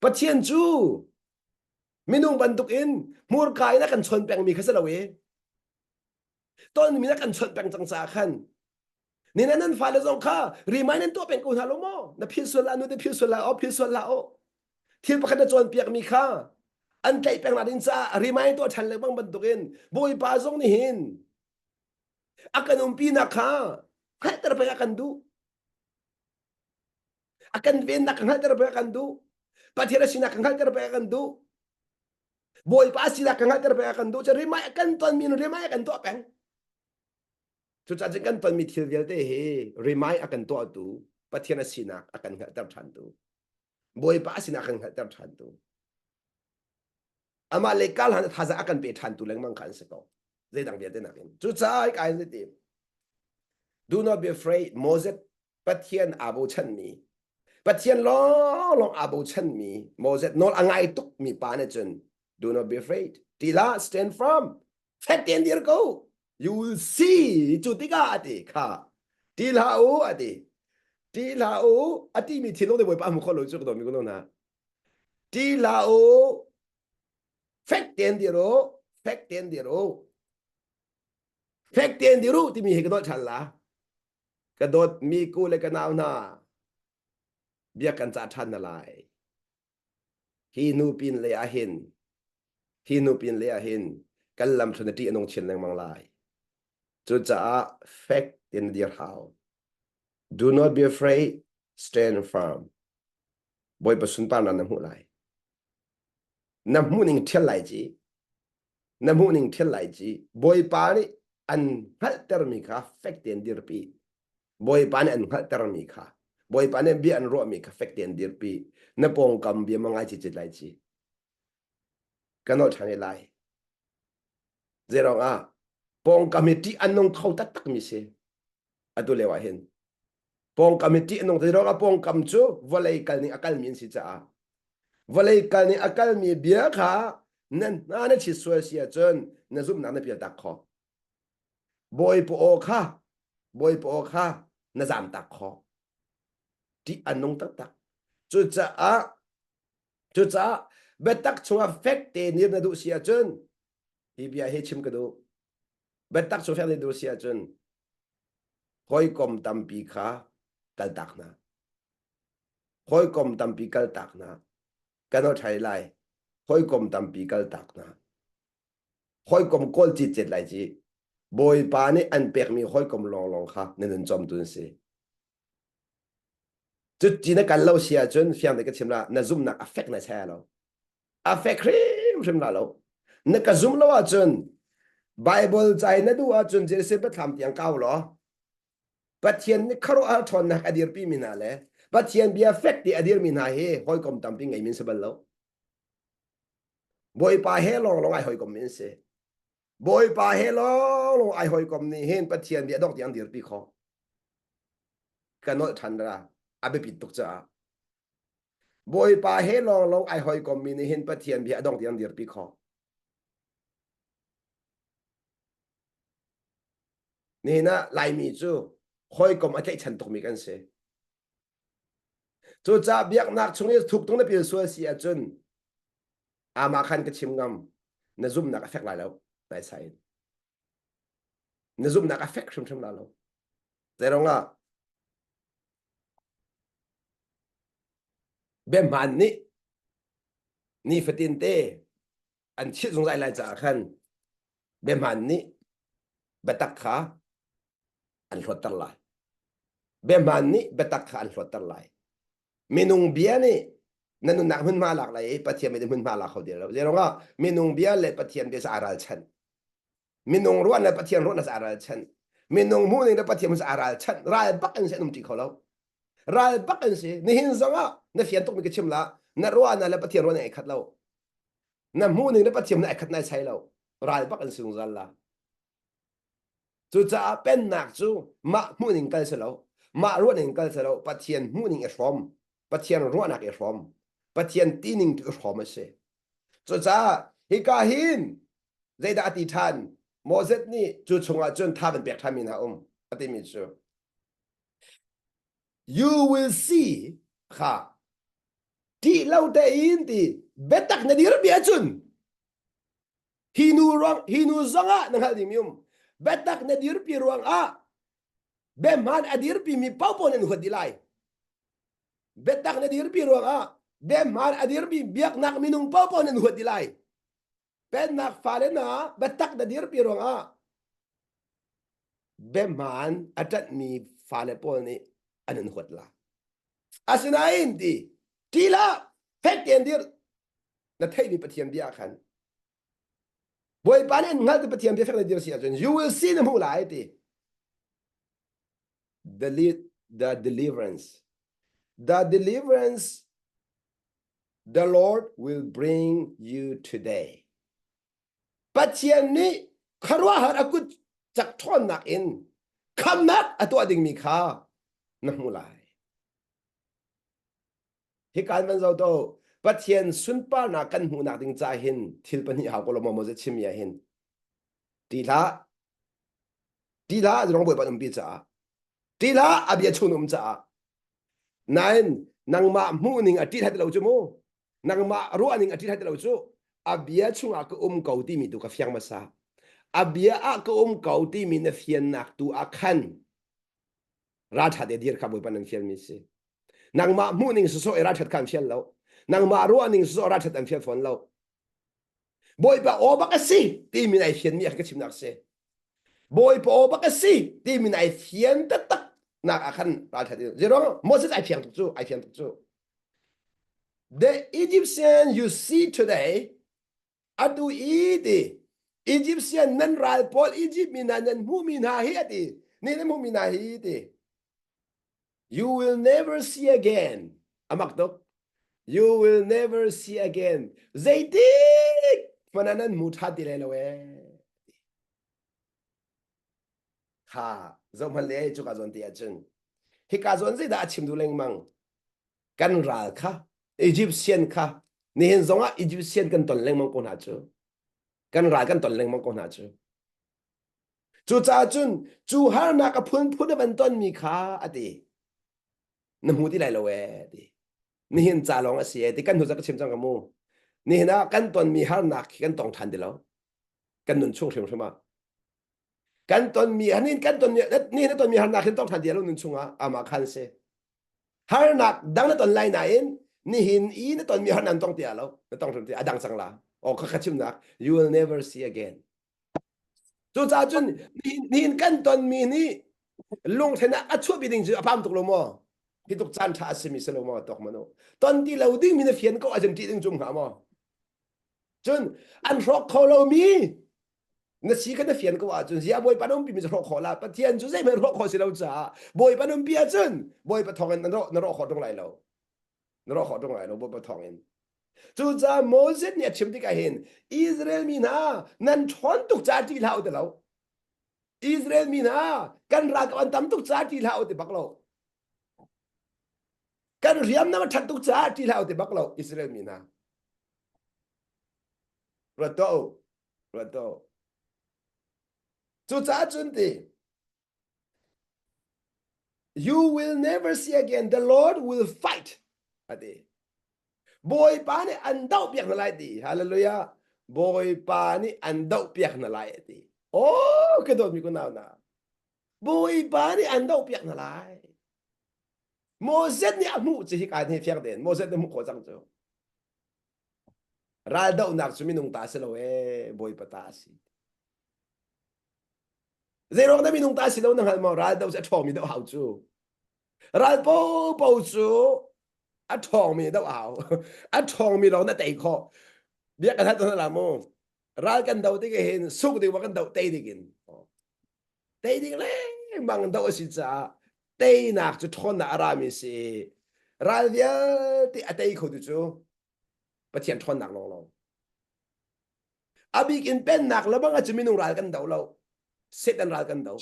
Pathian cu minung bantukin hmurka in a kan chawn pengmi kha si lo i tonmi na kan chawnh peng cang caah khan ni na nan fale zong kha remind nan tuah peng ko hna lo maw na phil sual la nu te phil sual la o phil sual la o thil pakhat na cawnpiak mi kha an tlaih peng na ding caah remind tuah ṭhan lengmang bantukin bawipa zong nih hin a kan umpinak kha hngalhter peng a kan duh a kan vennak ka hngalhter peng a kan duh Pathian a sinak ka hngalhter peng a kan duh Bawipa sinak ka hngalhter peng a kan duh cu rimai a kan tonmi in rimai a kan tuah peng. Cucaah cun kan tonmi thil vialte hi rimai a kan tuahtu Pathian a sinak a kan hngalhter ṭhantu. Bawipa a sinak a kan hngalhter ṭhantu. Amah le kal han thazaang a kan pe ṭhantu lengmang kha an si ko. Zeidang vialte nakin. Cucaah hika hin ti. Do not be afraid. Moses Pathian aa bochanmi Pathian lawnglawng aa bochanmi Moses nawl a ngai tukmi pa nih cun do not be afraid ti hlah stand firm fek tein dir ko. You will see cu tikah a ti kha. Ṭih hlah u a ti. Ṭih hlah u a timi thinlung te Bawipa a hmu kho lo cu ka dawmi ku hna. Ṭih hlah u fek tein dir u fek tein dir u fek tein dir u timi hi ka dawt ṭhan la. Ka dawtmi ku le ka nau hna bia kan cah ṭhan na lai. Hi nu pin lei ah hin hi nu pin lei ah hin kan lam ṭhan a ṭih a nung chin lengmang lai. Cucaah fek tein na dir hau. Do not be afraid, stand firm. Bawipa sunparnak na hmuh lai. Na hmuhning ṭhial lai ci. Na hmuhning ṭhial lai ci. Bawipa nih an hngalhtermi kha fek tein dirpi. Bawipa nih an hngalhtermi kha Bawipa nih bia an ruahmi kha fek tein dirpi. Na pawngkam bia ma ngai cicit lai ci. Ka nolh ṭhan lai. Zeirong ah pawngkam hi ṭih an nung kho taktakmi si. Atu lio ah hin pawngkam hi ṭih a nung zeirong ah pawngkam cu vawlei kal ning a kalmi an si caah vawlei kal ning a kalmi bia kha na hna na chit sual si ahcun na zumhnak na pial tak khawh. Bawipa aw kha Bawipa aw kha na zamtak khawh. Ṭih a nung taktak. Cucaah cucaah biatak chungah fek te nir na duh si ahcun hi bia hi chim ka duh. Biatak chung fek na duh si ahcun hawikom tampi kha kaltak hna. Hawikom tampi kaltak hna. Kan aw ṭhai lai. Hawikom tampi kaltak hna. Hawikom kawl citcet lai ci. Bawipa nih an pekmi hawikom lawnglawng kha na nun cawmtu an si. Cuti na kal lo si ahcun fiang te ka chim la na zumhnak a fek na sai lo. A fek hrimhrim la lo. Na ka zum lo ahcun Bible cai na duh ahcun Jerusalem biathlam tiang kau law Pathian nih khuaruahhar ṭhawnnak a dirpi mi hna le Pathian bia fek ti a dirmi hna hi hawikom tampi ngei min si bal lo. Bawipa he lawnglawng ai hawikom mi an si. Bawipa he lawnglawng ai hawikom nih hin Pathian bia dongh tiang dirpi khawh. Ka nolh ṭhan ra a biapit tuk caah. Bawipa he lawnglawng ai hawikom mi nih hin Pathian bia a dongh tiang dirpi khawh. Nihin ah Laimi cu hawikom a tlaihchan tukmi kan si. Cucaah biaknak chung i thuk tung na pil sual si ahcun amah khan ka chim ngam na zumhnak a fek lai lo naisai in. Na zumhnak a fek hrimhrim lai lo. Zeirong ah biahmaan nih nifatin te an chilh zungzal lai caah khan biahmaan nih biatak kha an hlawtter lai. Biahmaan nih biatak kha an hlawtter lai. Minung bia nih na nunnak hmunhma lak lai i Pathian nih hmunhma lak kho ti lo. Zeiruangah minung bia le Pathian bia cu aa ralchanh. Minung ruahnak le Pathian ruahnak cu aa ralchanh. Minung hmuhning le Pathian hmuh cu aa ralchanh. Ral bak in si an um ṭi kho lo. Ral bak an si. Nihin zongah na fian tukmi ka chim la. Na ruahnak le Pathian ruahnak ai khat lo. Na hmuhning le Pathian na ai khat nai sai lo. Ral bak an si zungzal la. Cucaah pennak cu mah hmuhning kal si lo, mah ruahning kal si lo, Pathian hmuhning i hrawm, Pathian ruahnak i hrawm, Pathian tining tu i hrawm a si. Cucaah hika hin zeidah a ti ṭhan? Moses nih cu chungah cun tha van pek ṭhanmi hna um a timi cu you will see kha ṭih lo tein ti biatak na dir bia cun Hi nu ruang hi nu zongah na hngalh dingmi um. Biatak na dirpi ruangah biahmaan a dirpi mi paohpaoh nan huat dih lai. Biatak na dirpi ruangah biahmaan a dirpi biaknak minung paohpaoh nan huat dih lai. Pennak fale na biatak na dirpi ruangah biahmaan a ṭanhmi fale pawl nih an in huat la. Asinain ti ṭih hlah fek tein dir na theihmi Pathian bia ah khan Bawipa nih an hngalh ti Pathian bia fek na dir si ahcun you will see na hmuh lai ti the lead, the deliverance the deliverance the Lord will bring you today Pathian nih khuaruahhar a kut cak ṭhawnnak in khamnak a tuah dingmi kha na hmuh lai Hika in van zoh to Pathian sunparnak kan hmuhnak ding ca hin thil pahnih hau ko lo maw Moses chimmi ah hin. Ṭih hlah. Ṭih hlah zurong Bawipa an umpi caah. Ṭih hlah a bia chung na um caah. Nain nangmah hmuh ning a ṭih hlah ti lo cu mu. Nangmah ruah ning a ṭih hlah ti lo cu. A bia chungah ka um ko timi tu ka fiang hmasa. A bia ah ka um ko timi na fiannak tu ah khan ralṭha te dir kha Bawipa nan fialmi si. Nangmah hmuh ning sawsawh i ralṭhat kha an fial lo. Nangmah ruah ning sawsawh ralṭhat an fial fawn lo. Bawipa aw bak a si timi ai fianmi a ka chimnak si. Bawipa aw bak a si timi ai fian taktak nak ah khan ralṭhat in zero Moses ai fiang tuk cu ai fiang tuk cu. The Egyptian you see today atu i ti Egyptian nan ral pawl Egypt mi hna nan hmuhmi hna hi ati ni nan hmuhmi hna hi ti You will never see again. Amak tuk. You will never see again. Zeitik hmanh ah nan hmu ṭhan ti lai lo ee. Kha zohhmanh le cuka zawn ti ahcun hika zawn zeidah a chim duh lengmang kan ral kha Egyptian kha nihin zongah Egyptian kan ton lengmang ko hna cu kan ral kan ton lengmang ko hna cu Cucaah cun cu harnak a phunphun a van tonmi kha a ti. Na hmu ti lai lo ee ti. Nihin ca lawng a si ee ti kan hnu ka chim cang ka mu. Nihin ah kan tonmi harnak khi kan tong ṭhan ti lo. Kan nun chung hrimhrim ah. Kan tonmi hanin kan tonmi nihin na tonmi harnak hin tong ṭhan ti lo nun chungah amah khan si. Harnak dang na ton lai nain nihin i na tonmi harnak tong ti lo. Na tong hrim ti a dang cang la. O kha kha chimnak you will never see again. Cucaah cun nihin kan tonmi nih lungthlen ah a chuahpi ding cu a pam tuk lo maw? Hi tuk caan ṭha a simi si lo maw tok manu? Ton ti lo ding mi na fian ko ahcun ṭih ding cu hnga maw? Cun an hrawk kho lomi na si kha na fian ko ahcun zia Bawipa na umpi mi cu hrawk khawh la Pathian cu zeihmanh hrawk khawh si lo caah Bawipa na umpi ahcun Bawipa thawng in na rawh na rawh khawh ṭung lai lo. Na rawh khawh ṭung lai lo Bawipa thawng in. Cucaah Moses nih a chim tikah hin Israel mi hna nan ṭhawn tuk caah ṭih hlah u ti lo. Israel mi hna kan ralkap an tam tuk caah ṭih hlah u ti bak lo. Kan hriamnam a ṭhat tuk caah ṭih hlah u ti bak lo Israel mi hna. Ruat tuah u. Ruat tuah u. Cucaah cun ti You will never see again. The Lord will fight. Ati. Bawipa nih an doh piak na lai ti. Hallelujah. Bawipa nih an doh piak na lai ati. Oh, ka dawt mi ku nau na. Bawipa nih an doh piak na lai. Moses nih a hmuh cu hi ka hi fiang tein Moses nih hmuh khawh cang cu. Ral dohnak cu minung ta si lo ee, Bawipa ta a si. Zeiruang dah minung ta si lo na hngal maw? Ral do cu a ṭhawngmi doh hau cu. Ral popo cu a ṭhawngmi doh hau. A ṭhawngmi lawng na tei khawh. Bia kan hal la mu. Ral kan do tik hin suk ding kan do tei ding in. Tei ding lengmang do a si caah teinak cu ṭhawnnak a rami si. Ral vialte a tei kho tu cu Pathian ṭhawnnak lawnglawng. A bik in pennak le bang cu minung ral kan do lo. Satan ral kan do.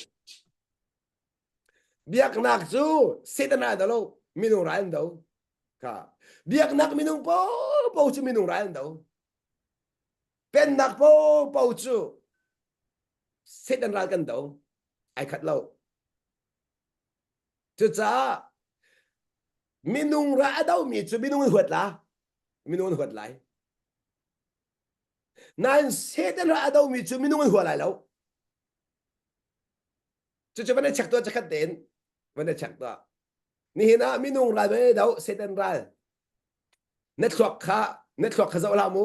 Biaknak cu Satan ral do lo, minung ral an do. Kha. Biaknak minung popo cu minung ral an do. Pennak popo cu Satan ral kan do. Ai khat lo. Cucaah minung ral a domi cu minung in huat la. Minung in huat lai. Nain Satan ral a domi cu minung an hua lai lo. Cucu van i check tuah cakhat tein van i check tuah. Nihin ah minung ral van i do Satan ral. Na thluak kha na thluak kha zoh hlah mu.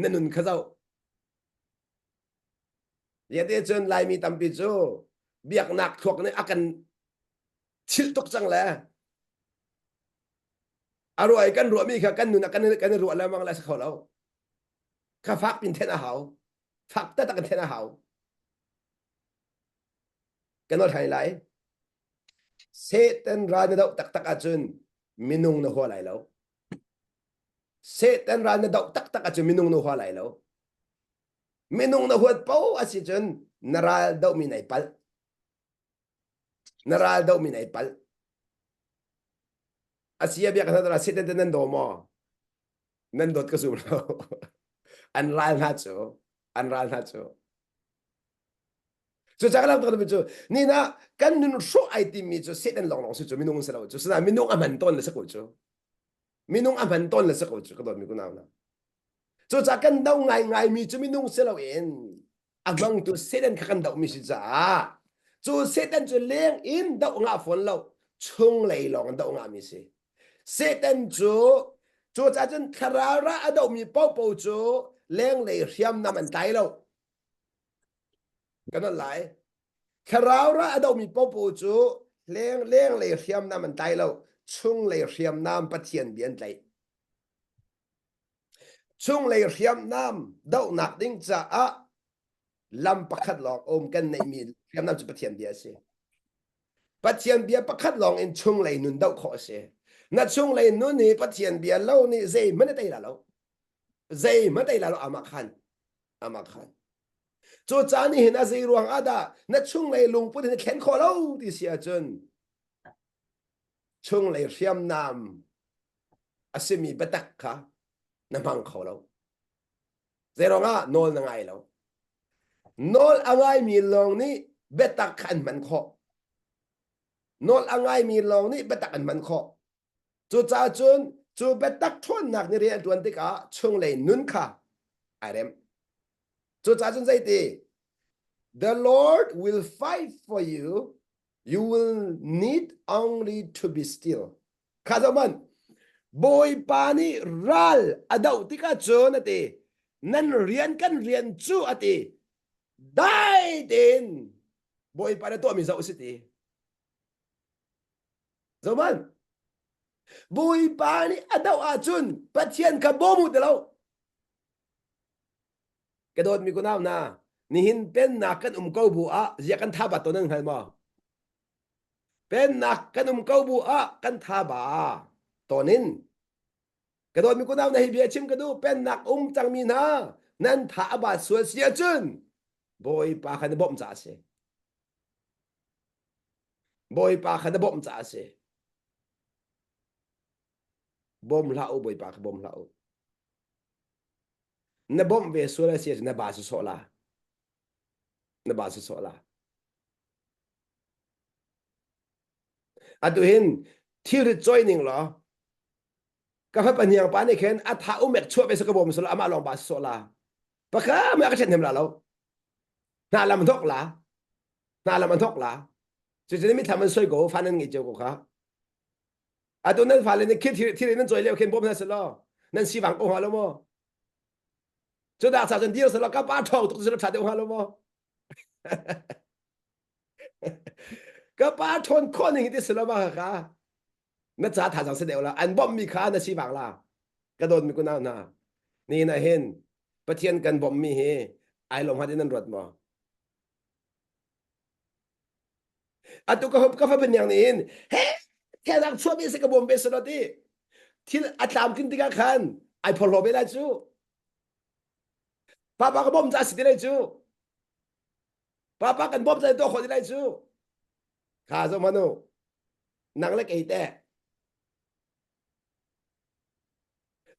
Na nun kha zoh. Yate cun Laimi tampi cu biaknak thluak nih a kan chilh tuk cang le a ruah i kan ruahmi kha kan nun ah kan kan i ruah lengmang le a si kho lo kha fak pin then a hau fak taktak in then a hau kan ol thlai lai Satan ral na doh taktak ahcun minung na hua lai lo Satan ral na doh taktak ahcun minung na hua lai lo minung na huat po a si cun na ral dohmi nai palh Na ral dohmi na i palh. A si a biak hna Satan te nan daw maw? Nan dawt ka zum lo. an ral hna cu, an ral hna cu. Cucaah ka langhter cu ni na kan nun hrawh ai timi cu Satan lawnglawng si cu minung si lo cu. Sinain minung a hman tawn le si ko cu. Minung a hman tawn le si ko cu ka dawtmi kunau hna. Cucaah kan do ngaingai mi cu minung si loin a hmangtu Satan kha kan dohmi si caah cu Satan cu leng in doh ngah fawn lo chunglei lawng in doh ngahmi si. Satan cu cucaah cun thlarau ra a dohmi paohpaoh cu lenglei hriamnam an tlai lo. Kan on lai. Thlarau ra a dohmi paohpaoh cu leng lenglei hriamnam an tlai lo. Chunglei hriamnam Pathian bia an tlaih. Chunglei hriamnam dohnak ding caah lam pakhat lawng um kan neihmi hriamnam cu Pathian bia a si. Pathian bia pakhat lawng in chunglei nun doh khawh a si. Na chunglei nun hi Pathian bia lo nih zeihmanh a tei la lo. Zeihmanh a tei la lo amah khan. Amah khan. Cu caan nih hin a zei ruang ah dah na chunglei lungput hin thlen khawh lo ti si ahcun chunglei hriamnam a simi biatak kha na hmang kho lo. Zeiruangah nawl na ngai lo. Nawl a ngaimi lawng nih biatak kha an hman khawh. Nawl a ngaimi lawng nih biatak an hman khawh. Cucaah cun cu biatak ṭhawnnak nih rian a ṭuan tikah chunglei nun kha ai rem. Cucaah cun zeiti? The Lord will fight for you. You will need only to be still. Kha zohmanh. Bawipa nih ral a doh tikah cun a ti, nan rian kan rian cu a ti, dai tein Bawipa na tuahmi zoh a si ti. Zohmanh. Bawipa nih a doh ahcun Pathian kha bawm u ti lo. Ka dawtmi kunau hna, nihin pennak kan um ko bu ah ziah kan tha bat tawn nan hngal maw? Pennak kan um ko bu ah kan tha ba tawn in ka dawtmi kunau hna hi bia chim ka duh pennak um cangmi hna nan tha a bat sual si ahcun Bawipa kha na bawmh caah a si. Bawipa kha na bawmh caah a si. Bawm hlah u, Bawipa kha bawm hlah u. Na bawmh ve sual a si ahcun na ba si sawh la. Na ba si sawh la. Atu hin thilrit cawi ning law ka fapa hniang pa nih khin a tha umek chuah ve sa ka bawm sala amah lawng ba si sawh la. Paka ma ka ṭhen hem la lo. Hna lam thok la. Hna lam an thok la. Cucu mi thlam an soi ko fa nan ngei cio ko kha. Atu nan fale nih khit thil nan cawi lio khin bawm hna selaw nan sivang ko hnga lo maw? Cu dah sa cun dir selaw ka pa ṭhawng tuk selaw ṭha deuh hnga lo maw? Ka pa ṭhawn khawh ning ti selaw ma kha na ca thazaang si deuh la an bawmh mi kha na sivang la ka dawt mi kunau hna ni na hin Pathian kan bawmh mi hi ai lawm hnga nan ruat maw? Atu ka ka fa panyang nih hin he thelaak chuah mi se ka bawm ve selo ti thil a tlamtlin tikah khan ai phorhlaw ve lai cu papa ka bawm ca si ti lai cu papa kan bawm ca tuah khawh ti lai cu kha zo manu nang le kei te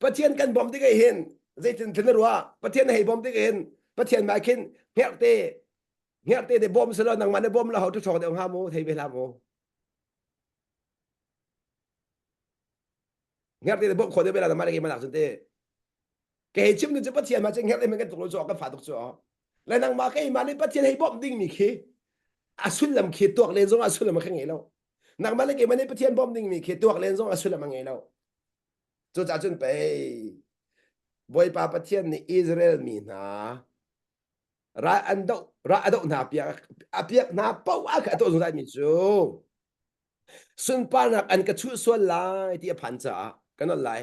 Pathian kan bawm tik hin zeitin thin na ruah Pathian na hei bawm tik hin Pathian mai khin hngerhte hngerhte te bawm selaw nangmah na bawm la ho tu ṭhawng deuh hnga mu thei ve hlah mu hngerhte te bawm khawh deuh ve la nangmah le keimah nak cun te ke hei chim cu Pathian ma cu hngerhte men kan tuk lo cu kan fa tuk cu le nangmah keimah nih Pathian hei bawmh ding mi khi a sullam khi tuak len zong a sullam a kha ngei lo nangmah le keimah nih Pathian bawmh ding mi khi tuak len zong a sullam a ngei lo Cucaah cun pei Bawipa Pathian nih Israel mi hna ral an doh ral a doh hna piak a piak hna paoh ah kha a tuah zungzal mi cu sunparnak an ka chuh sual lai ti a phan caah kan ol lai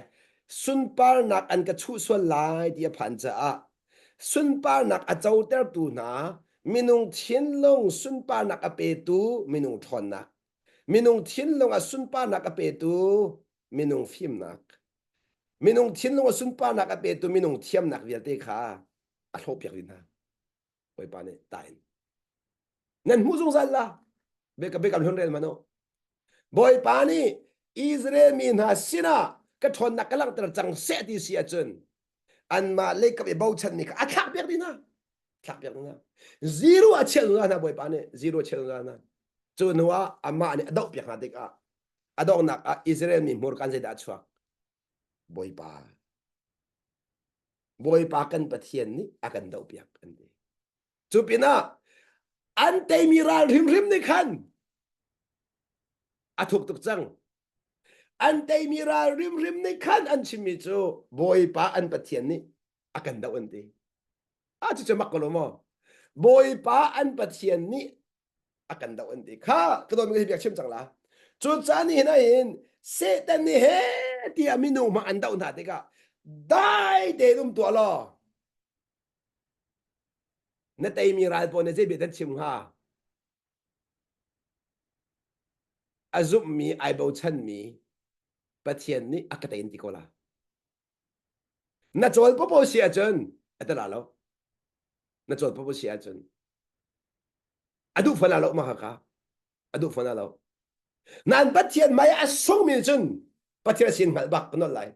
sunparnak an ka chuh sual lai ti a phan caah sunparnak a cotertu hna minung thinlung sunparnak a petu minung ṭhawnnak minung thinlung ah sunparnak a petu minung fimnak minung thinlung a sunparnak a petu minung thiamnak vialte kha a hlawhpiak dih hna bawipa nih ta in nan hmuh zungzal la biakam biakam hlun rel mano bawipa nih Israel mi hna sinah ka ṭhawnnak ka langhter cang seh ti si ahcun anmah leikap i bochanmi kha a thlakpiak dih hna. Thlak piak hna. Zero a chiah zungzal hna Bawipa nih zero a chiah zungzal hna. Cu hnu ah amah nih a doh piak hna tikah a donghnak ah Israel mi hmurka in zeidah a chuak? Bawipa. Bawipa kan Pathian nih a kan doh piak an ti. Cu pinah an teimi ral hrimhrim nih khan a thuk tuk cang. An teimi ral hrimhrim nih khan an chimmi cu Bawipa an Pathian nih a kan doh an ti. A cucu mak ko lo maw? Bawipa an Pathian nih a kan doh an ti. Kha ka dawtmi ka biak chim cang la. Cu caan nih hin hin Satan nih he tiah minung hmang an doh hna tikah dai tein um tuah law na teimi ral pawl nih zei bia dan chim hnga? A zumhmi ai bochanmi Pathian nih a ka tein ti ko la. Na cawl popo si ahcun a ti la lo. Na cawl popo si ahcun a duh fawn lo mah kha a duh fawn lo. Nan Pathian hmai a sungmi cun Pathian sin hngalh bak ka nolh lai.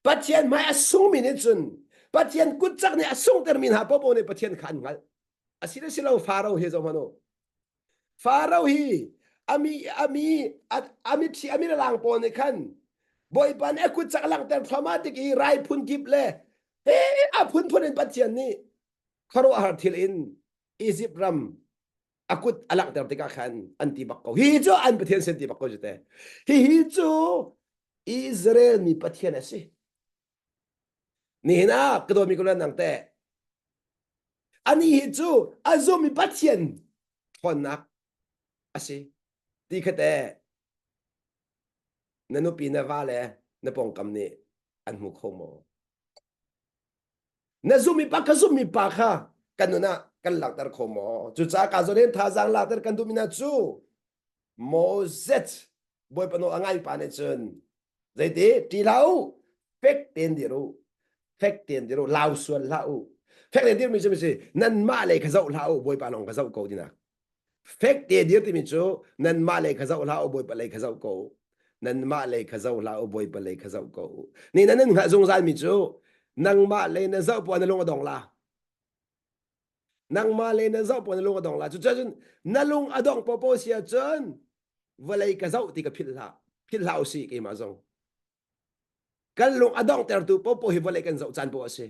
Pathian hmai a sungmi nih cun Pathian kutcak nih a sungtermi hna popo nih Pathian kha an hngalh. A si le si lo Faro hi zoh hmanh u. Faro hi ami ami ami thi ami lang pawl nih khan Bawipa nih a kutcak langhter thluahmah tik i rai phun kip le he a phunphun in Pathian nih khuaruahhar thil in Egypt ram a kut a langhter tikah khan an ti bak ko. Hi cu an Pathian sin ti bak ko cu te. Hihi cu Israel mi Pathian a si. Nihin ah ka dawtmi ka nang teh ani hi cu a zummi Pathian ṭhawnnak a si ti kha teh na nupi na va le na pawngkam nih an hmu kho maw? Na zummi pa ka zummi pa kha kan nun ah kan langhter kho maw? Cucaah ka zawn in thazaang lakter kan duhmi hna cu Moses Bawipa nawl a ngai pa nih cun zeiti ṭih hlah u fek tein dir u fek tein dir u lau sual hlah u fek tein dirmi cu si nanmah lei kha zoh hlah u Bawipa lawng kha zoh ko tinak fek te dir timi cu nanmah lei kha zoh hlah u Bawipa lei kha zoh ko nanmah lei kha zoh hlah u Bawipa lei kha zoh ko ni nan nan hngalh zungzal mi cu nangmah lei na zoh puan na lung a dong la Nangmah le na zoh pawl na lung a dong la. Cucun na lung a dong popo si ahcun vawlei ka zoh ti ka philh hlah. Philh hlah usih keimah zong. Kan lung a donghtertu popo hi vawlei kan zoh caan poh a si.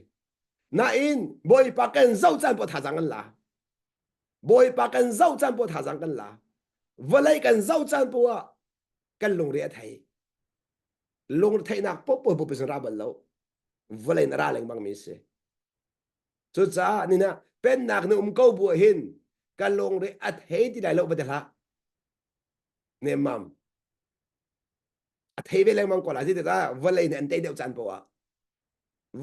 Nain Bawipa kan zoh caan poh thazaang kan la. Bawipa kan zoh caan poh thazaang kan la. Vawlei kan zoh caan poh ah kan lungre a thei. Lungretheihnak popo popo sin ra bal lo. Vawlei na ra lengmang mi si. Cucaah nina pennak na um ko bu hin ka lungre a thei ti lai lo va ti hlah. Nemmam. A thei ve lengmang ko la ti tikah vawlei nih an tei deuh caan poah ah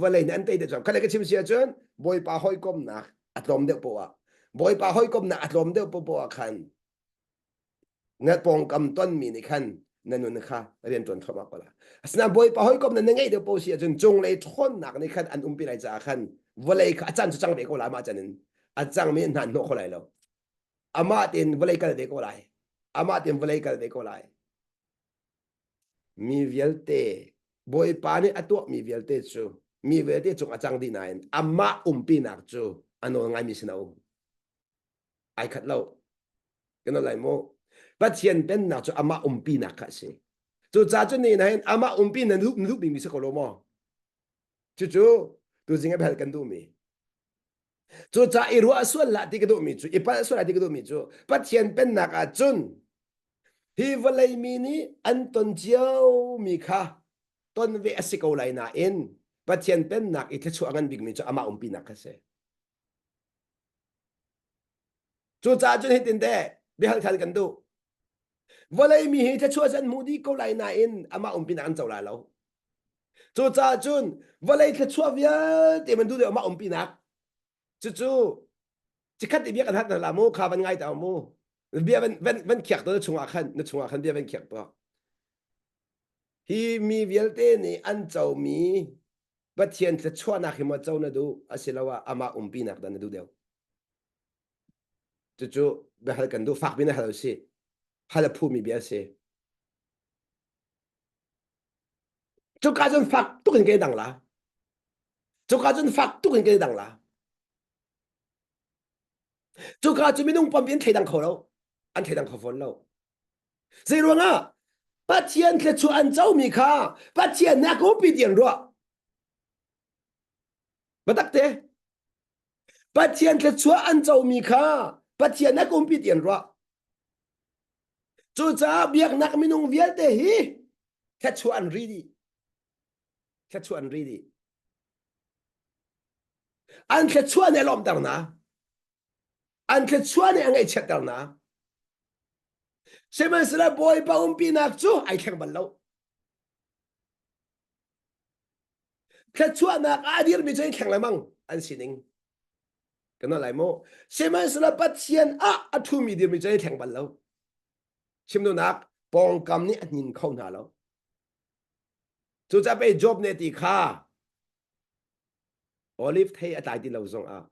vawlei nih an tei deuh caan kha le ka chim si ahcun Bawipa hawikomnak a tlawm deuh poah Bawipa hawikomnak a tlawm deuh poah khan na pawngkam tonmi nih khan na nun kha rian ṭuan thluahmah ko la. Asinain Bawipa hawikom na ngeih deuh paoh si ahcun cunglei ṭhawnnak nih khan an umpi lai caah khan vawlei kha a can cu cang ve ko lai mah can in a cangmi hna hnawh kho lai lo. Amah tein vawlei kal ve ko lai. Amah tein vawlei kal ve ko lai. Mi vialte Bawipa nih a tuahmi vialte cu mi vialte cung a cang dih nain amah umpinak cu a nawl ngaimi sin a um. Ai khat lo. Kan lai mu. Pathian pennak cu amah umpinak kha a si. Cucaah cun ni hin amah umpi nan duh duh bikmi si ko lo maw? Cucu tuzing a bel kan duhmi. Cucaah i ruah sual lah ti ka duhmi cu i palh sual lah ti ka duhmi cu Pathian pennak ah cun hi vawlei mi nih an ton ciomi kha ton ve a si ko lai nain Pathian pennak i thluachuah ngan bikmi cu amah umpinak kha si. Cucaah cun hitin teh biahal than kan duh. Vawlei mi hi thluachuah an hmu dih ko lai nain amah umpinak an co lai lo. Cucaah cun vawlei thluachuah vialte man duh deuh amah umpinak. Cucu cikhat i bia kan hat hna la mu kha van ngai ta mu. Bia van van van khiak to na chungah khan na chungah khan bia van khiak to. Hi mi vialte nih an comi Pathian thluachuahnak hi maw co na duh asiloah amah umpinak dah na duh deuh? Cucu biahal kan duh fak bin hal usih. Hal a phumi bia a si. Cuka cun fak tuk in ke dang la. Cuka cun fak tuk in ke dang la. Cuka cu minung pampi an thleidang kho lo. An thleidang kho fawn lo. Zei ruangah? Pathian thluachuah an comi kha Pathian nih a ka umpi ti an ruah. Biatak te. Pathian thluachuah an comi kha Pathian nih a ka umpi ti an ruah. Cucaah biaknak minung vialte hi thluachuah an ri dih. Thluachuah an ri dih. An thluachuah nih a lawmhter hna. An thluachuah nih a ngaihchiatter hna. Sihmanhsehlaw Bawipa umpinak cu ai thleng bal lo. Thluachuahnak ah a dirmi cu ai thleng lengmang an sining. Kan lai mu. Sihmanhsehlaw Pathian ah a ṭhumi dirmi cu ai thleng bal lo. Chim duhnak pawngkam nih a hnin kho hna lo. Cucaah pei Job nih ti kha olive thei a tlai ti lo zongah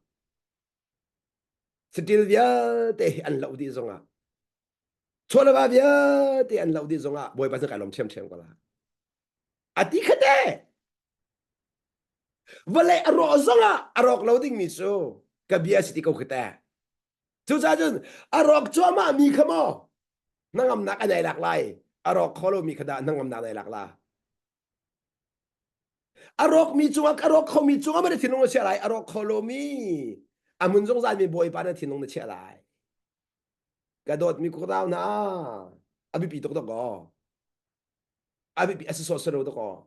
saṭil vialte hi an loh dih zongah chawleva vialte an loh dih zongah Bawipa cu kai lawm ṭhiamṭhiam ko la. A ti kha te. Vawlei a rawh zongah a rawk lo dingmi cu ka bia si ti ko khi te. Cucaah cun a rawk cuahmah mi kha maw hnangamnak an ei lak lai a rawk kho lomi kha dah hnangamnak an ei lak la. A rawkmi cungah a rawk khomi cungah ma na thinlung na chiah lai a rawk kho lomi a hmun zungzal mi Bawipa na thinlung na chiah lai. Ka dawtmi kutau hna a biapi tuk tuk aw. A biapi a si sawh lo tuk aw.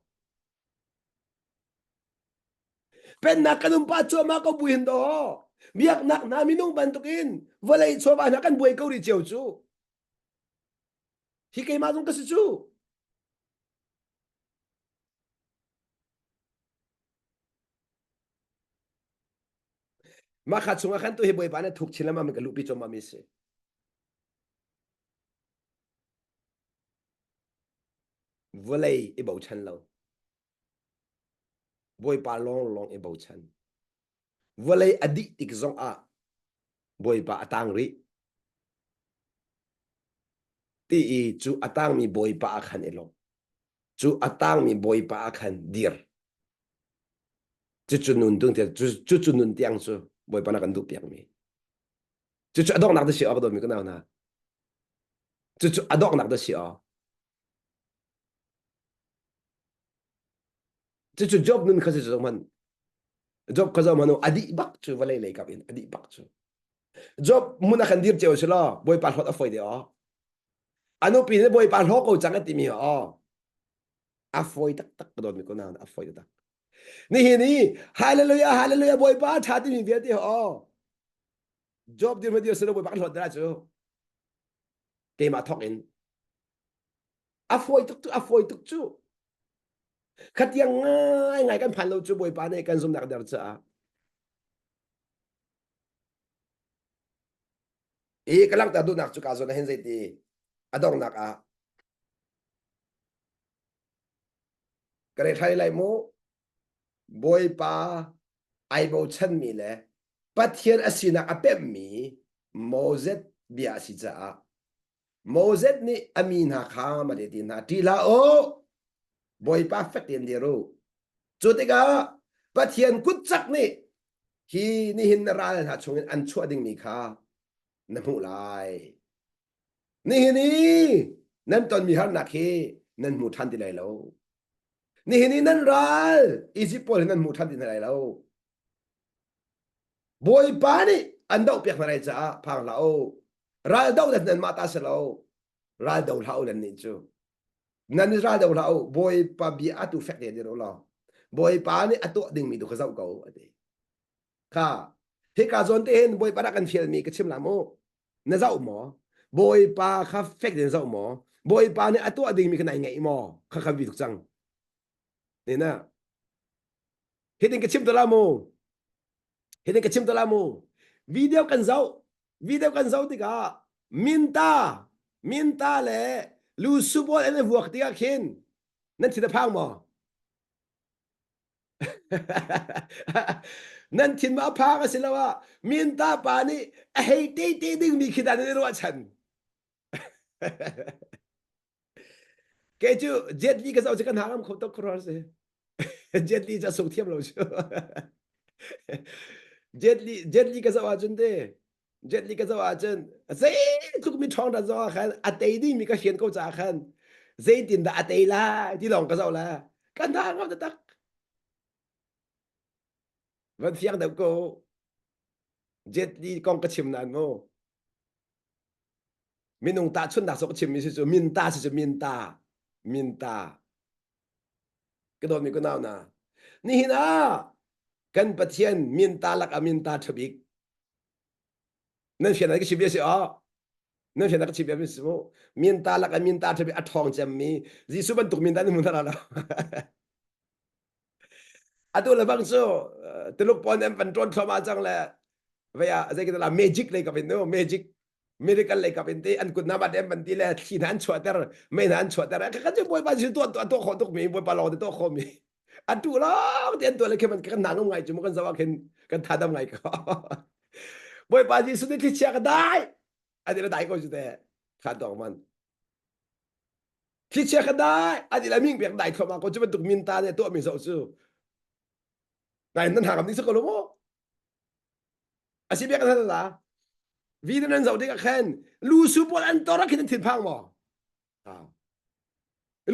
Pennak kan um pa cuahmah ko buin do. Biaknak hna minung bantukin vawlei chawva hna kan buai ko rih cio cu. Hi keimah zong ka si cu. Mah kha chungah khan tu hi Bawipa nih thuk chin lamah ka luhpi cuahmah mi si. Vawlei i bochan lo. Bawipa lawnglawng i bochan. Vawlei a dih tik zongah Bawipa a tang rih. Ti i cu a tangmi Bawipa ah khan i lawm. Cu a tangmi Bawipa ah khan dir. Cucu nun tung tiang cucu nun tiang cu Bawipa na kan duh piakmi. Cucu a donghnak da si awk dawmi ka nau hna. Cucu a donghnak da si awk. Cucu Job nun kha si cu hman. Job kha zoh hmanh u, a dih bak cu vawlei lei kap in a dih bak cu. Job mun a kan dir cio si law Bawipa hlawt a fawi de aw. A nupi nih Bawipa hlaw ko cang a timi aw. A fawi taktak ka dawtmi ko nain a fawi taktak. Nihin i hallelujah hallelujah Bawipa a ṭha timi vialte aw. Job dir ma dir si lo Bawipa kan hlawt dara cu. Keimah thawk in A fawi tuk cu, a fawi tuk cu. Khatiang ngai ngai kan phan lo cu Bawipa nih kan zumhnak der caah. I ka langhter duhnak cu ka zawn ah hin zeiti a donghnak ah ka re thai lai mu Bawipa ai bochanmi le Pathian a sinak a pemhmi Moses bia a si caah Moses nih a mi hna kha mah ti hna ṭih hlah u Bawipa fek tein dir u cu tikah Pathian kut cak nih hi nihin na ral hna chungin an chuah dingmi kha na hmuh lai nihin i nan tonmi harnak hi nan hmu ṭhan ti lai lo nihin i nan ral Izipt pawl hi nan hmu ṭhan ti hna lai lo Bawipa nih an dohpiak hna lai caah phang hlah u. Ral doh nan nanmah ta si lo. Ral do hlah u nan nih cu. Nan i ral do hlah u. Bawipa bia atu fek te dir u law. Bawipa nih a tuah dingmi tu kha zoh ko a ti. Kha hika zawn te hin Bawipa rak kan fialmi ka chim la mu. Na zoh maw? Bawipa kha fek tein zoh maw? Bawipa nih a tuah dingmi kha nai ngaih maw? Kha kha bi tuk cang. Nina Hitin ka chim te la mu. Hitin ka chim te la mu. Video kan zoh. Video kan zoh tikah minta minta le lusu pawl an i vuak tikah khin nan thin a phang maw? nan thin ma phang a si lo ah minta pa nih a hei te te dingmi khi dah nan i ruahchan. Kei cu Jet Li ka zoh cu kan haram kho tuk khuaruahhar si. Jet Li cu a sung thiam lo cu. Jet Li Jet Li ka zoh ahcun te. Jet Li ka zoh ahcun zeitluk mi ṭhawng dah zoh ah khan a tei dingmi ka hrian ko caah khan zeitin dah a tei lai ti lawng ka zoh la ka hna ngam taktak. Van fiang deuh ko. Jet Li kong ka chim nain mu. Minung tahchunhnak cu ka chimmi si cu minta si cu minta minta ka dawtmi ka nau na nihin ah kan Pathian minta lak ah minta ṭha bik nan fian ka chim bia si aw nan fian ka chim bia si mu minta lak ah minta ṭha bik a ṭhawng cemmi Jesuh bantuk minta nan hmu hna lo Atu le bang cu Tuluk pawl an van ṭawn thluahmah cang le vei ah zei la magic lei kap in no magic miracle lei kap in te an kut na bat em ban ti le thli hna an chuahter mei hna an chuahter ka kan cu bawipa cu tuah tuah tuah khawh tuk mi bawipa lawng te tuah khawh mi atu lawng te an tuah le khin kan nang ngai cu kan zawa khin kan tha dam ngai ko bawipa Jesuh nih thlichia ka dai ati la dai ko cu te kha tawk man Thlichia kha dai an ila ming pek dai thluahmah ko cu bantuk min ta nih tuahmi zoh cu nai nan hangam ding si ko lo maw asi biak nan la vi nan zoh ding ah khan lu su pawl an tor ah khin nan thin phang maw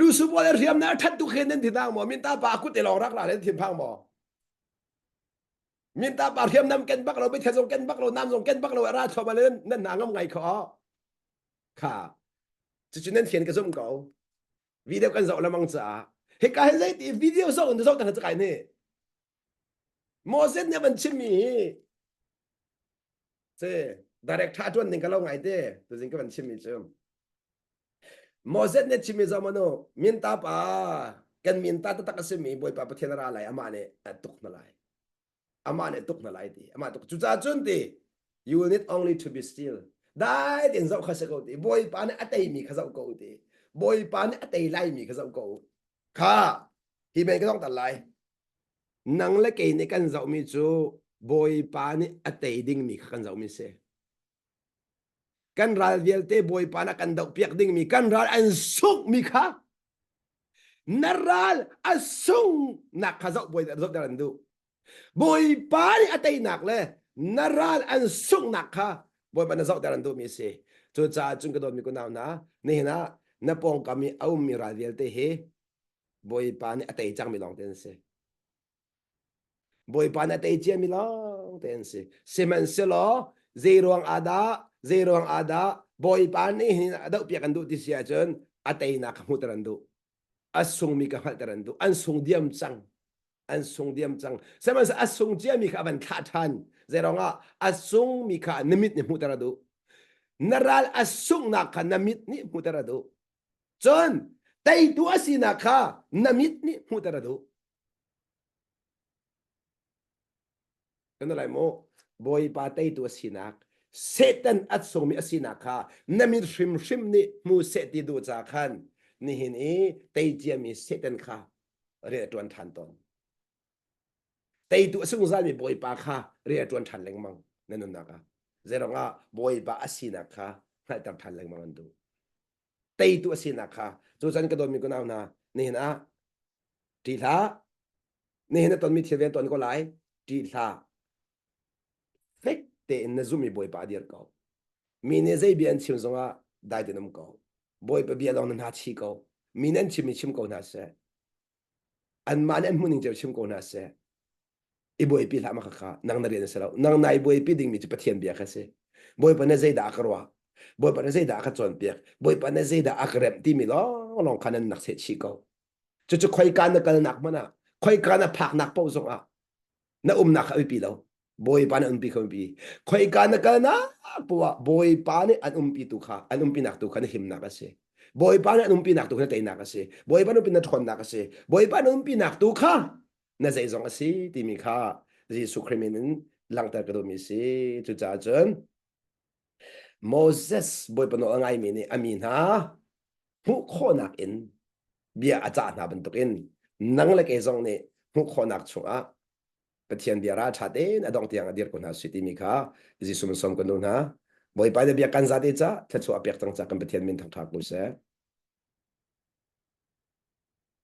lu su pawl an hriam na that tu khin nan thin phang maw min ta pa kut te lawng rak la nan thin phang maw min ta pa hriam nam ken bak lo bit zong ken bak lo nam zong ken bak lo ra thluahmah le nan na ngam ngai kho kha cucu nan fian ka zumh ko video kan zoh lamang caah hika hin zeiti video zoh in zoh tan kai ni Moses nih van chimmi hi se direct tha tuan ding ka lo ngai te tuzing ka van chimmi cu Moses nih chimmi zo manu min ta pa kan min ta taktak a simi Bawipa Pathian ra lai amah nih a tuk hna lai amah nih tuk hna lai ti amah tuk cucaah cun ti you will need only to be still dai tein zoh kha si ko ti bawipa nih a teimi kha zoh ko ti bawipa nih a tei laimi kha zoh ko kha hi men ka dong tal lai nang le kei nih kan zohmi cu bawipa nih a tei dingmi kha kan zohmi si kan ral vialte bawipa na kan doh piak dingmi kan ral an sunghmi kha na ral a sungnak kha zoh bawi zoh der an duh bawipa nih a teinak le na ral an sunghnak kha bawipa na zoh der an duhmi a si cucaah cun ka dawtmi kunau hna nihin ah na pawngkam i a ummi ral vialte hi bawipa nih a tei cangmi lawng te an si Bawipa nih a tei ciami lawng te an si. Sihmanhsehlaw zei ruang ah dah zei ruang ah dah Bawipa nih hin a dohpiak an duh ti si ahcun a teinak kha hmuhter an duh. A sungmi ka hngalhter an duh. An sung diam cang. An sung diam cang. Sihmanhsehlaw a sung ciami kha a van thlah ṭhan. Zei ruangah a sungmi kha na mit nih hmuhter a duh. Na ral a sunghnak kha na mit nih hmuhter a duh. Cun teitu a sinak kha na mit nih hmuhter a duh. Kan lai mu Bawipa teitu a sinak Satan at sungmi a sinak kha na mit hrimhrim nih hmu seh ti duh ca khan nihin i tei ciami Satan kha rian a ṭuan ṭhan tawn. Teitu a sungzalmi Bawipa kha rian a ṭuan ṭhan lengmang na nunnak ah. Zeiruang ah Bawipa a sinak kha hngalhter ṭhan lengmang an duh. Teitu a sinak kha cu can ka dawtmi kunau hna nihin ah Ṭih hlah. Nihin na tonmi thil rian tuan ko lai. Ṭih hlah. Fek tein na zumh i Bawipa a dir ko. Mi nih zei bia an chim zongah dai tein um ko. Bawipa bia lawng na hna chi ko. Mi nih an chimmi chim ko hna seh. Anmah nih an hmuhning cio chim ko hna seh. I buaipi hlah ma khakha nang na rian a si lo. Nang nai buaipi dingmi cu Pathian bia kha si. Bawipa nih zeidah a ka ruah? Bawipa nih zeidah a ka cawnpiak? Bawipa nih zeidah a ka remh timi lawnglawng kha nan nak seh chih ko. Cucu khoika na kalnak hmanh ah, khoika na phaknak paoh zongah na umnak kha a biapi lo. Bawipa nih an umpi kha a biapi. Khoika na kalnak paoh ah Bawipa nih an umpi tu kha, an umpinak tu kha na himnak a si. Bawipa nih an umpinak tu kha na teinak a si. Bawipa nih umpi na ṭhawnnak a si. Bawipa nih umpinak tu kha na zeizong a si timi kha Jesuh Khrih min in langhter ka duhmi a si. Cucaah cun Moses Bawipa nawl a ngaimi nih a mi hna hmuh khawhnak in bia a cah hna bantukin nang le kei zong nih hmuh khawhnak chungah Pathian bia ralṭha tein a dongh tiang a dir ko hna sih timi kha Jesuh min sawm kan duh hna. Bawipa nih bia kan zate ca thluachuah a pek cang ca kan Pathian min thangṭha ko seh.